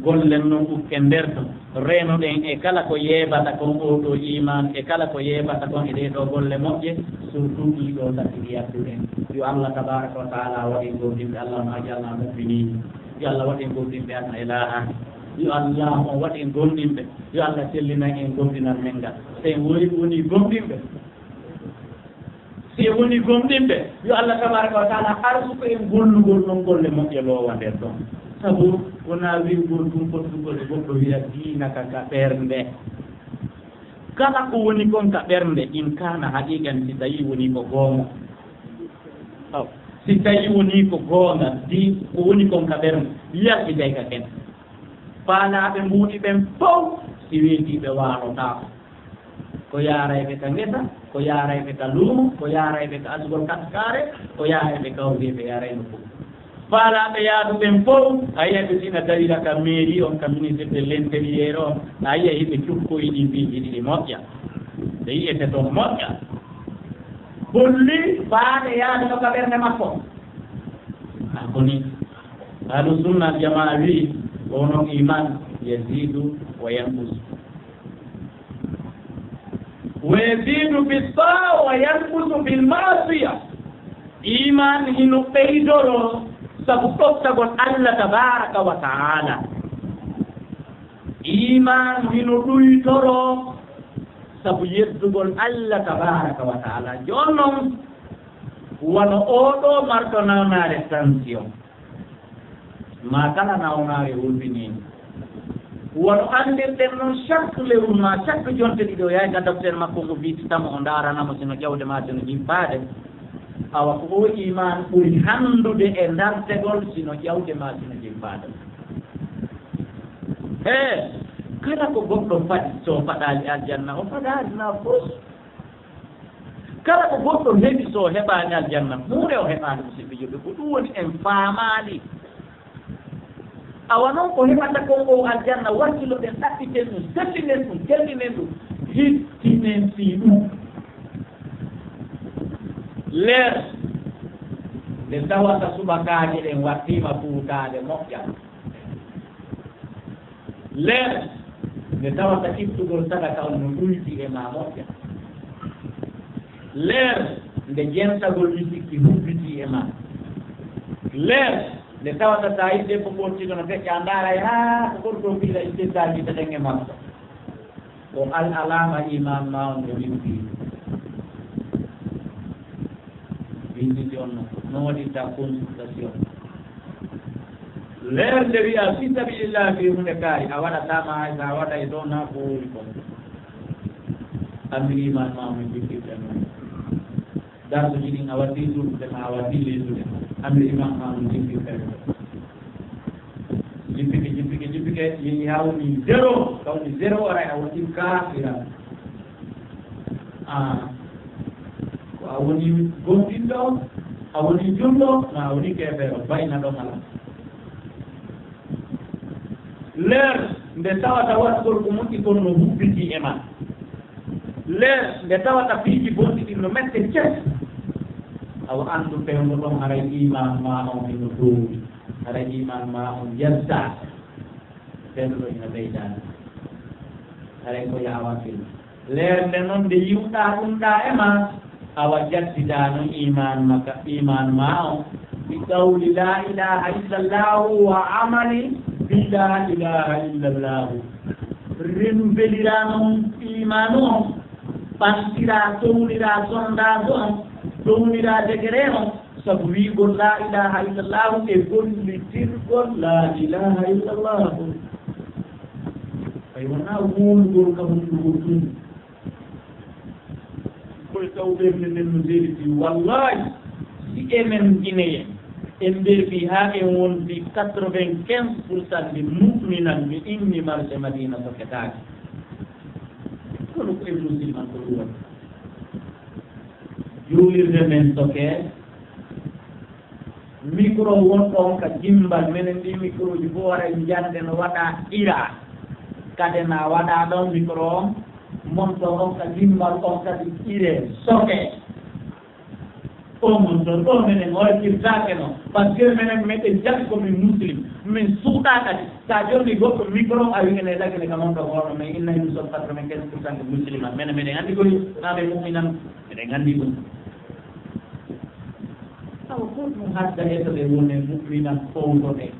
gollen non ukken nder ton, reenoɗen e kala ko yeebata kon oo ɗoo iimaan, e kala ko yeebata kon e ɗee ɗoo golle moƴƴe, surtout ɗii ɗoo tati ɗi adduɗen. Yo Allah tabaaraka wa taala waɗ en gomɗinɓe, Allahumma ij'alna mu'minin. Yo Allah waɗ en gomɗinɓe aduna e laakhira. Yo Allah on waɗ en gomɗinɓe. Yo Allah sellinan en gomɗinal men ngal. So en woni, woni gomɗinɓe, si en woni gomɗinɓe, yo Allah tabaaraka wa taala arsuko en gollugol non golle moƴƴe loowa nder ɗon. Sabu wonaa wi'ugol ɗum fotugol e goɗɗo wi'a diina ka, ka ɓernde. Kala ko woni kon ka ɓernde, in kaana haqiiqan, si tawii woni ko goonga. Aw, si tawii woni ko goonga, di ko woni kon ka ɓernde, yaltitay ka ken. Faalaaɓe mbuuɗi ɓen fow, si weetii ɓe waalotaako. Ko yaarayɓe ka ngesa, ko yaarayɓe ka luumo, ko yaarayɓe ka asugol kaskaare, ko yaarayɓe kawriiɓe yaarayno fow. Faalaaɓe yaadu ɓen fow, a yi'ay ɓe si na dawira ka mairie on, ka ministre de l'intérieur on, a yi'ay hiɓe cukkoyi ɗin piiji ɗiɗi moƴƴa. Ɓe yi'ete ton moƴƴa. Holli faade yaadu no ka ɓernde makko. A ko ni. Ahlu sunna jamaa wi'i, ko onon iman yazidu wa yanqus. Wa yazidu bis taa wa yanqusu bil ma'siya. Iman hino ɓeydoro sabu ɗoftagol Allah tabaraka wa ta'ala. Iman hino ɗuytoro sabu yeddugol Allah tabaraka wa ta'ala. Jooni non, wano oo ɗoo marɗo nawnaare tension, maa kala nawnaare hulɓiniinde. Wano anndirɗen non, chaque lewru maa chaque jonte ɗiɗi o yahay ka docteur makko, o visita mo, o ndaarana mo sino ƴawde maa sino jippaade. Awa ko oo iman ɓuri hanndude e ndartegol sino ƴawde maa sino jippaade. He, kala ko goɗɗo faɗi, so faɗaali aljanna, o faɗaali na fos. Kala ko goɗɗo heɓi, so heɓaani aljanna, huunde o heɓaani, musidɓe julɓe, ko ɗum woni en faamaali. Awa non ko heɓata kon o aljanna, wakkiloɗen, ɗaɓɓiten ɗum, sellinen ɗum, tellinen ɗum, hittinen fii ɗum. Leer nde tawata subakaaji ɗen wattiima fuutaade moƴƴa. Leer nde tawata ittugol sadaka on no ɗuyti e maa moƴƴa. Leer nde jentagol misikki hubbitii e maa. Leer nde tawata so a yiɗi debbo ɓortiiɗo no feƴƴa, a ndaaray haa ko ɓortoo piila ittintaaji ta ɗen e makko. Ko al alaama iman maa on no limpi. Visite on no, no waɗirta consultation. Leer nde wi'a fi sabilillah fi hunde kaari, a waɗataama hay so a waɗay ɗo na ko woni kon. Anndi iman maa on no jippirta non. Darsuji ɗin a waɗi ɗum, ɓe ma a waɗi leydude. Anndi iman maa on jippirta. Jippike, jippike, jippike, yehi haa woni zéro, ka woni zéro, aray a woni kaafira. Ah, ko a woni gomɗinɗo, a woni julɗo, ma a woni keefeero, bayna ɗon alaa. Leer nde tawata waɗugol ko moƴƴi kon no hubbitii e ma. Leer nde tawata piiji bonɗi ɗin no mette ces. Awa anndu fewndo ɗon haray iman maa on hino toowi. Haray iman maa on yaltaaka. Fewndo ɗon hino ɓeydaade. Haray ko yaawa fewndo. Leer nde non nde yiwɗaa ɗum ɗaa e ma, awa jaddidaa non iman maka, iman ma on, bi qawli la ilaha illallahu wa amali bi la ilaha illallahu. Renouvelira non iman on, ɓantiraa, towniraa sondage on, towniraa degré on, sabu wiigol la ilaha illallahu e gollitirgol la ilaha illallahu. Ay wonaa wowlugol ka hunndugol tun. Taw ɓernde nden no seeri fii, wallaahi, si enen Gineyen, en mbeeɓi haa en wondi quatre-vingt-quinze pour cent de mu'minan, mi inni marché Madina soketaake. Kono ko en musulman ko ɗum woni. Juulirde men sokee, micro wonɗo on ka gimbal, menen ɗi microji fof waɗa e njande no waɗa ira. Kade na waɗa ɗon micro on, monto on ka gimbal on kadi ire, soke. O monto ɗo menen o accirtaake no, parce que menen meɗen jaɓi ko min muslim, min suuɗa kadi. Sa jonni goɗɗo micro a wi ene lagine ka monto goɗɗo, mais inna nous sommes quatre-vingt-quinze pour cent de musulman. Menen meɗen anndi koy, na ɓe mu'minan, meɗen anndi ɗum. Awa ko ɗum hadda e to ɓe woni mu'minan fowtoɓe.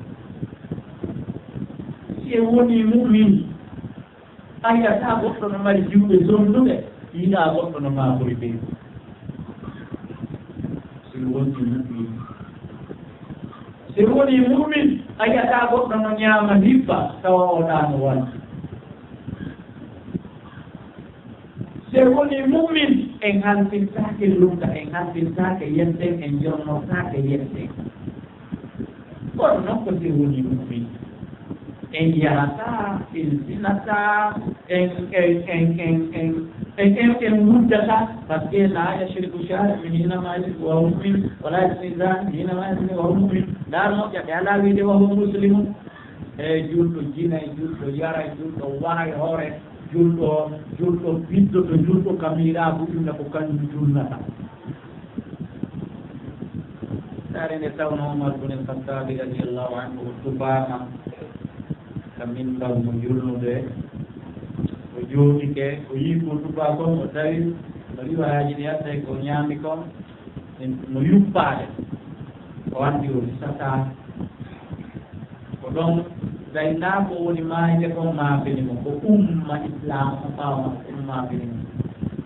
Si e woni mu'min, a yiyata goɗɗo no mari juuɗe sonduɗe, yiɗa goɗɗo no maakori ɓe. Si woni mu'min. Si woni mu'min, a yiyata goɗɗo no ñaama hibba, tawa o ɗaano won. Se woni mu'min, en halfintaake lunta, en halfintaake yedden, en jonnortaake yedden. Kono non ko se woni mu'min, en yahata, en sinata, en, en, en, en, en, en, en, en wuddata, parce que la yashribu shari'un hinama yashribu wa huwa mu'min, wala yazni zani hinama yazni wa huwa mu'min. Ndaar moƴƴa ɓe alaa wiide wa huwa muslimun. E juulɗo jinay, juulɗo yaray, juulɗo waray hoore, juulɗo, juulɗo biddoto, juulɗo kamiraagu inna ko kañum julnata. Saare nde tawno Umar bun al-Khattabi radiyallahu anhu o tufaama ka minbar mo julnude. O jooɗike, o yii ko tufaa kon, o tawi no riwayaaji ɗi attay ko ñaami kon, no yuppaade. O anndi o hisataa. Ko ɗon, tawi ndaa ko woni maayde kon maafini mo, ko umma Islaam o fawma ko ɗum maafini mo.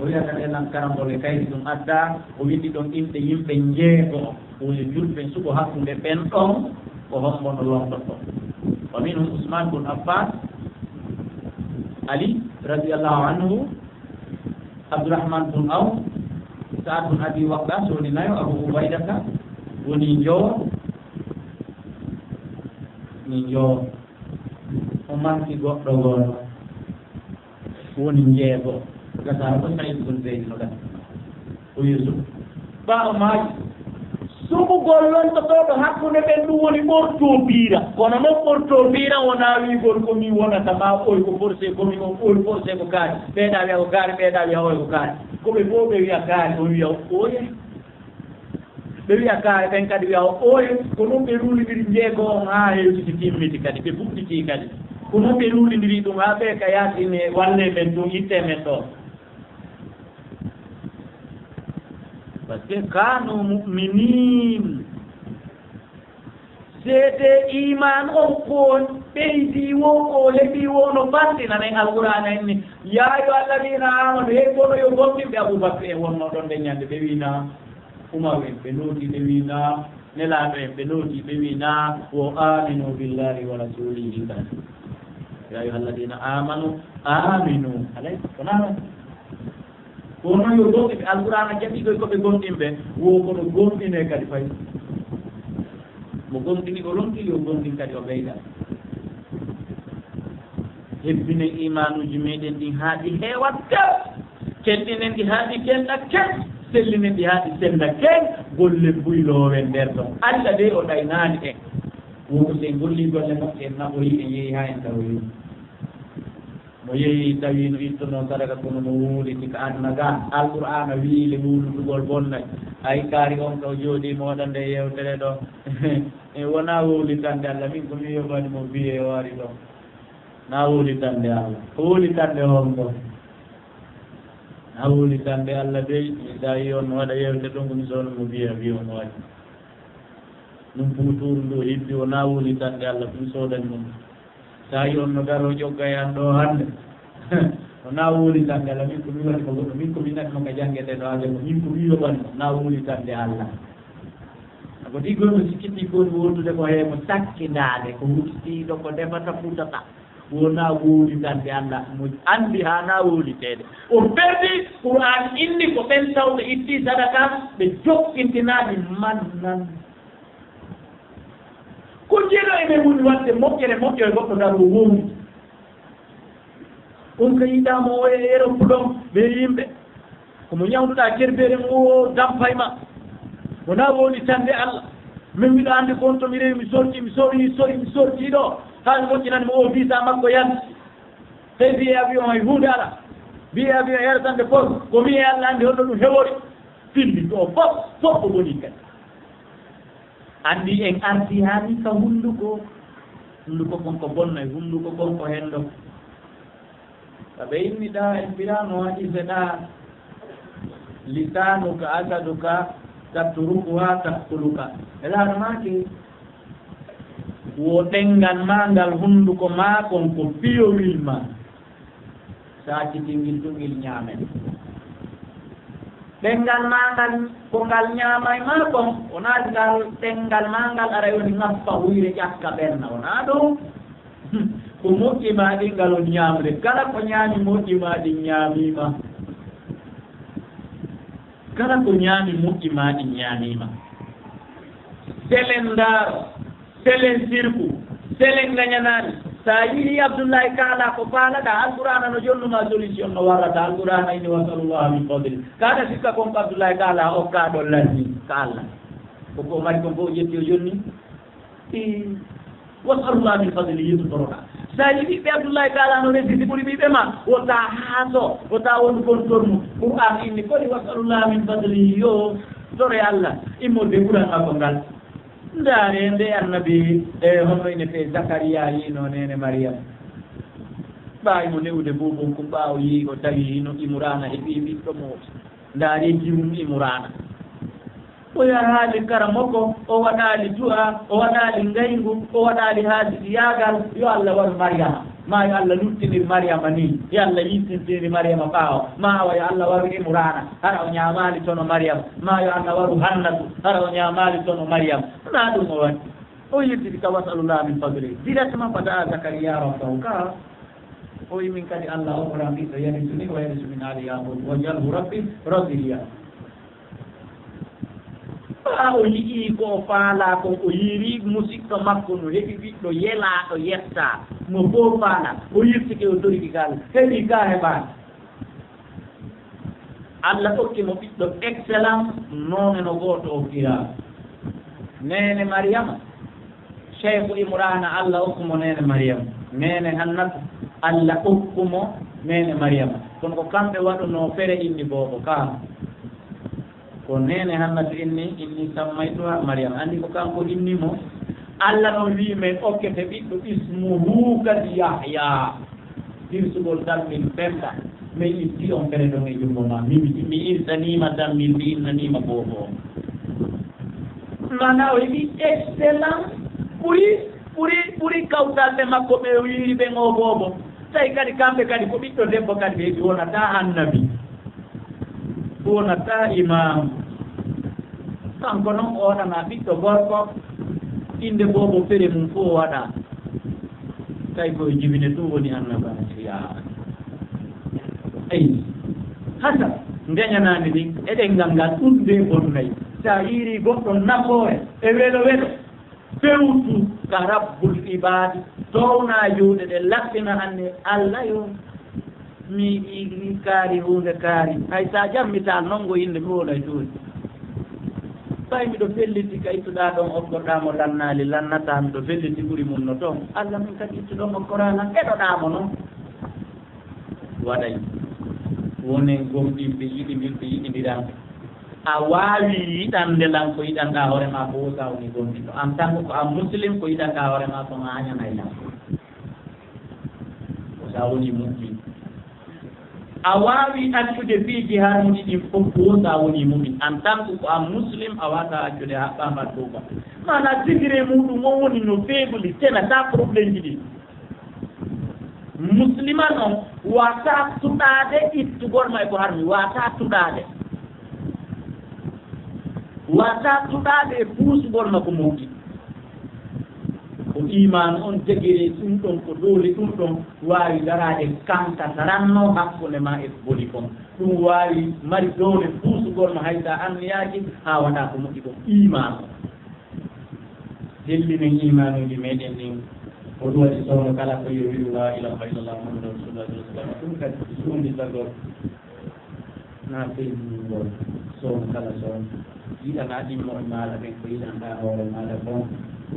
O wiyata ɗe lan karambole kaydi ɗum adda, o winndi ɗon inɗe yimɓe njeego, woni julɓe suɓo hakkunde ɓen ɗon, ko hombo no lortotoo. Wa minhum Usman bun Affan, Ali radiyallahu anhu, Abdurrahman bun Awf, Saad bun Abi Waqqas woni nayo, Abu Ubaydata woni njowo, ni njowo. O manki goɗɗo gooto, woni njeego. Gasaara ko Saïd bun Zayd no gasa. O Yusuf. Ɓaawo maaji, suɓugol lontotooɗo hakkunde ɓen ɗum woni ɓortoo piira. Kono non ɓortoo piira wonaa wi'ugol ko min wonata maa oy ko forcé, ko min on oy forcé ko kaari. Ɓeeɗa wi'a ko kaari, ɓeeɗa wi'a oy ko kaari. Ko ɓe fof ɓe wi'a kaari, on wi'a oye. Ɓe wi'a kaari, ɓen kadi wi'a oye. Ko non ɓe ruulindiri njeego on haa hewtiti timmiti kadi, ɓe fuɗɗiti kadi. Ko non ɓe ruulindiri ɗum haa ɓe ka yaatine walle men ɗum, itte men ɗo. Parce que kanu mu'minin. Seede iman on ko ɓeydi wo, ko heɓi wo no banti nanen Alqur'aana inni, "Ya ayyuha alladina amanu", hey kono yo gomɗinɓe. Abubakar en wonno ɗon nden ñande, ɓe wi na, Umaru en ɓe nooti, ɓe wi na, Nelaaɗo en ɓe nooti, ɓe wi na, wo aminu billahi wa rasulihi kan. "Ya ayyuha alladina amanu, aminu." Alay, ko na non. Kono yo gomɗinɓe, Alqur'aana jaɓi koy ko ɓe gomɗinɓe, wo kono gomɗine kadi fay. Mo gomɗini o ronki, yo gomɗin kadi o ɓeyda. Hebbinen imanuuji meɗen ɗin haa ɗi heewa tel. Kenɗinen ɗi haa ɗi kenɗa kel. Sellinen ɗi haa ɗi senda kel. Golle buy loowen nder ɗon. Alla dey o ɗaynaani en. Wo ko si en golli golle makko en naɓoyi en yehi haa en tawoyi. Mo yehi tawi no ittuno sadaka kono no wuuliti ka aduna ga. Alqur'aana wi'i le wuulutugol bonnay. Ay kaari on ka o jooɗi moɗa nde yewtere ɗo. E wona wuulitande Alla, min ko mi yobani mo biye o ari ɗo. Na wuulitande Alla. Wuulitande honko? Na wuulitande Alla dey, mi tawi on no waɗa yewte ɗum ko mi soono mo biye, biye on waɗi. Ɗum buutuuru ndu hibbi wona wuulitande Alla, ɗum soodani mo. Tawi on no daro ƴogga yan ɗo hannde. O na wuuli tande Alla, min ko mi waɗi mo goɗɗo, min ko mi naɗi mo ka janngetee ɗo aade ko, min ko mi yoɓani mo, na wuuli tande Alla. Ko ɗi goɗɗo sikkiti ko woni wondude ko hee mo sakkindaade, ko huccitiiɗo, ko defata futata. Wonaa wowlitande Allah, mo anndi haanaa wowliteede. O perdi, Qur'aan inni ko ɓen tawɓe itti sadaka, ɓe jokkintinaani mannan. Ko jeeɗo e men woni waɗde moƴƴere, moƴƴere goɗɗo daro o wowli. On ka yiɗaa mo o e Europe ɗon, ɓe yimɓe. Ko mo ñawduɗaa cerbere mum o dampay ma. Wonaa wowlitande Allah. Min miɗo anndi ko on to mi rewi, mi sorti, mi sori, sori, mi sorti ɗo. Haa mi moƴƴinani mo o visa makko yalti. Tawi billet avion hay huunde alaa. Billet avion Air Sande Port, ko mi e Allah anndi holno ɗum hewori. Filli ɗo fof, fof ko boni kadi. Anndi en arti haa ni ka hunnduko. Hunnduko kon ko bonno e hunnduko kon ko henndo. Ka ɓe inni ɗa en mbiraano waɗi seɗa. Lisaanuka asaduka tatturukuha takkuluka. E laana maaki wo ɗenngal maa ngal hunnduko maa kon ko piyowil maa. Saakitingil tun il ñaamen. Ɗenngal maa ngal, ko ngal ñaamay maa kon, wonaa ngal ɗenngal maa ngal ara woni ŋappa huyre ƴakka ɓenna, wonaa ɗum. Ko moƴƴi maa ɗin ngal on ñaamre. Kala ko ñaami moƴƴi maa ɗin ñaamiima. Kala ko ñaami moƴƴi maa ɗin ñaamiima. Selen ndaaro, selen sirku, selen ngañanaani. So a yiɗii Abdullahi Kaala ko faalaɗaa, Alqur'aana no jonnumaa solution no warrata. Alqur'aana inni, "Wasalullaha min fadli." Kaɗa sikka kon ko Abdullahi Kaala okkaa ɗon lanni ka Allah. Ko ko o mari kon fof o ƴetti o jonni. I, "Wasalullaha min fadli," yeeso toroɗaa. So a yiɗii ɓiɓɓe Abdullahi Kaala no resiti ɓuri ɓiɓɓe ma, wota haaso, wota wondu kon tormu. Qur'aan inni koni, "Wasalullaha min fadli," yo tore Allah, immorde ɓural makko ngal. Ndaare nde annabi, e, honno ine fee Zakariya yiino neene Mariyam. Ɓaawi mo ne'ude buubun kun, ɓaawo yi'i o tawi hino Imuraana heɓii ɓiɗɗo mo. Ndaare jiwum Imuraana. O yahaali karamoko, o waɗaali du'a, o waɗaali ngayngu, o waɗaali haasidi yaagal, yo Allah waru Mariyama. Ma yo Allah luttinir Mariyama ni, yo Allah yiltintinir Mariyama ɓaawo. Ma awa yo Allah waru Imuraana, hara o ñaamaali tono Mariyama. Ma yo Allah waru Hannatu, hara o ñaamaali tono Mariyama. Wonaa ɗum o waɗi. O yiltiti ka "Wasalullaha min fadli." Directement fada'a Zakariya rabbahu ka. O wi min kadi Allah okkoran ɓiɗɗo yarisu ni, wa yarisu min ali Yaqub. Waj'alhu rabbi radiya. Ɓaa o yi'ii ko o faalaa kon, o yi'iri musiɗɗo makko no heɓi ɓiɗɗo yelaaɗo yettaa, mo fow faalaa, o yiltike o toriki ka Allah, heɓii ka heɓaani. Allah okki mo ɓiɗɗo excellent, noone no gooto okkiraa. Neene Mariyama, Cheikhu Imraana, Allah okku mo neene Mariyama. Neene Hannatu, Allah okku mo neene Mariyama. Kono ko kamɓe waɗunoo fere inni boobo kaa. Ko neene Hannatu inni, inni sammaytuha Mariyama. Anndi ko kanko inni mo? Allah noon wi'i men okkete ɓiɗɗo ismuhu kadi Yahya. Hirsugol tan min pemba. Min itti on fere ɗon e junngo ma. Min, mi irsaniima tan, min mi innaniima boobo on. Maanaa o heɓi excellent, ɓuri, ɓuri, ɓuri kawtalɓe makko ɓe o yiiri ɓen o boobo. Tawi kadi kamɓe kadi ko ɓiɗɗo debbo kadi ɓe heɓi, wonataa annabi, wonataa imam. Kanko noon o waɗanaa ɓiɗɗo gorko, innde boobo fere mum fof o waɗaa. Tawi ko e jibine tun woni annabaajo, yaa. Eyi, hasa, ndeñanaande ndin e ɗenngal ngal, ɗum nde bonnay. So a yiiri goɗɗo nafoore e welo welo, fewtu ka Rabbul Ibaadi, toownaa juuɗe ɗen, laɓɓina anne, Allah yo, mi yiɗi kaari huunde kaari. Hay so a jammitaa nonngo innde, mi wonay toon. Ɓay miɗo felliti ka ittuɗaa ɗon okkorɗaa mo lannaali, lannataa, miɗo felliti ɓuri mum no toon. Allah min kadi ittuɗon okkoraa lan, eɗoɗaa mo non. Waɗay. Wonen gomɗinɓe, yiɗindirɓe, yiɗindiranɓe. A waawi yiɗande lan ko yiɗanɗaa hoore maa ko, wo so a woni gomɗinɗo. En tant que ko a muslim, ko yiɗanɗaa hoore maa ko, a añanay lan. Ko so a woni mu'min. A waawi accude piiji harmuɗi ɗin fof, ko so a woni mu'min. En tant que ko a muslim, a waawataa accude, a haɓɓaama tuuba. Maanaa, degré muuɗum on woni no faible, tena taa problémeji ɗin. Musliman on waawataa tuɗaade ittugol ma e ko harmi, waawataa tuɗaade. Waawataa tuɗaade e puusugol ma ko moƴƴi. Ko iimaanu on jagiri ɗum ɗon, ko doole ɗum ɗon waawi daraade kanka taranno hakkunde ma e boli kon. Ɗum waawi mari doole puusugol ma hay so a anniyaaki haa waɗa ko moƴƴi kon. Iimaanu. Hellinen iimaanuuji meɗen ɗin. Ko ɗum waɗi soono kala ko yo wi'u laa ilaaha illallah Muhammadu Rasulullah sallallahu alaihi wasallam. Ɗum kadi ko suundi sagol. Na feeñingol soon kala soon. Yiɗana ɗimmo e maaɗa ɓen ko yiɗanɗaa hoore maaɗa kon.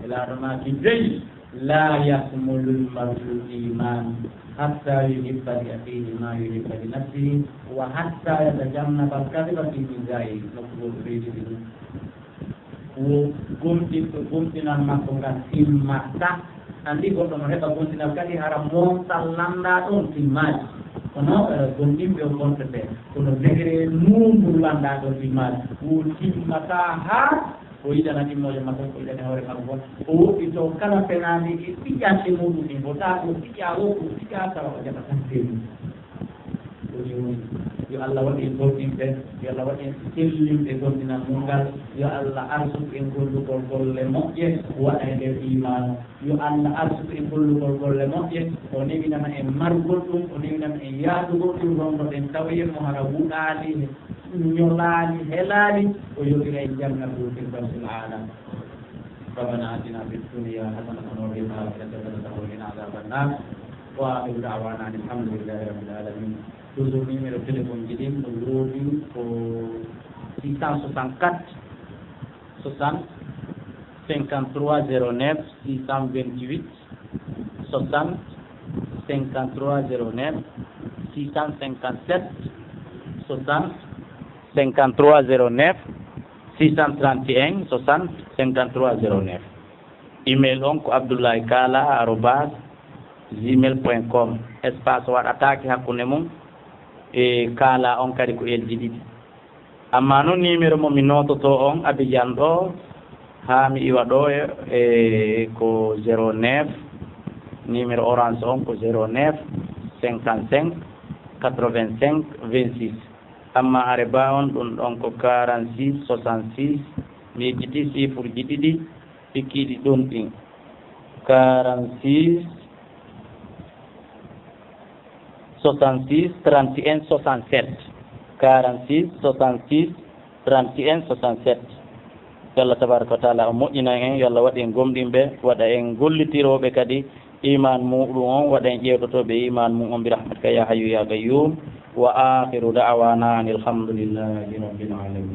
E laaɗo maaki dey, laa yakmulul mar'u iman hatta yuhibba li akhihi ma yuhibba li nafsihi wa hatta yatajannaba al-kadhiba fi mizaihi. Nokku goo ko reediti ɗum. Wo gomɗinɗo gomɗinal makko ngal timmataa. Anndi goɗɗo no heɓa gomɗinal kadi hara montal lanndaa ɗon timmaali. Kono, eh, gomɗinɓe o gonɓe ɓe. Kono degré nuundu lanndaa ɗon timmaali. Wo timmataa haa o yiɗana ɗimmoje makko, ko yiɗani hoore makko. O woɗɗitoo kala penaali e piƴanɗe muɗum ɗin. Ko taa ko piƴa o, ko piƴa tawa o jaɓataa feewi. Woni, woni. Yo Allah waɗ en gomɗinɓe, yo Allah waɗ en sellinɓe gomɗinal mun ngal, yo Allah arsuku en gollugol golle moƴƴe, waɗa e nder iimaanu. Yo Allah arsuku en gollugol golle moƴƴe, o newinana en marugol ɗum, o newinana en yaadugol ɗum, rondoɗen tawoyen mo hara wuɗaali, ñolaali, helaali, o yoɓira en jannatul firdawsil aala. ربنا آتنا في الدنيا حسنة وفي الآخرة حسنة وقنا عذاب النار. وآخر دعوانا أن الحمد لله رب العالمين. Toujours numéro téléphone ji ɗin no woodi ko six cent soixante-quatre soixante cinquante-trois zéro neuf, six cent vingt-huit soixante cinquante-trois zéro neuf, six cent cinquante-sept soixante cinquante-trois zéro neuf, six cent trente et un soixante cinquante-trois zéro neuf. Email on ko abdoulaye kala arobase gmail point com. Espace waɗataake hakkunde mum e kala on kadi ko elji ɗiɗi. Amma noon numéro mo mi noototoo on Abidjan ɗo, haa mi iwa ɗo e, e ko zéro neuf, numéro orange on ko zéro neuf cinquante-cinq quatre-vingt-cinq vingt-six. Amma are ba on ɗum ɗon ko quarante-six soixante-six, mi yejjiti chiffre ji ɗiɗi, pikkiiɗi ɗum ɗin. Quarante-six soixante-six trente et un soixante-sept. Quarante-six soixante-six trente et un soixante-sept. Yo Allah tabaraka wa taala o moƴƴinan en, yo Allah waɗ en gomɗinɓe, waɗa en gollitirooɓe kadi iman muɗum on, waɗa en ƴeewtotooɓe iman mum on, bi rahmatika ya hayyu ya qayyum. Wa akhiru da'wana anil hamdulillahi rabbil alamin.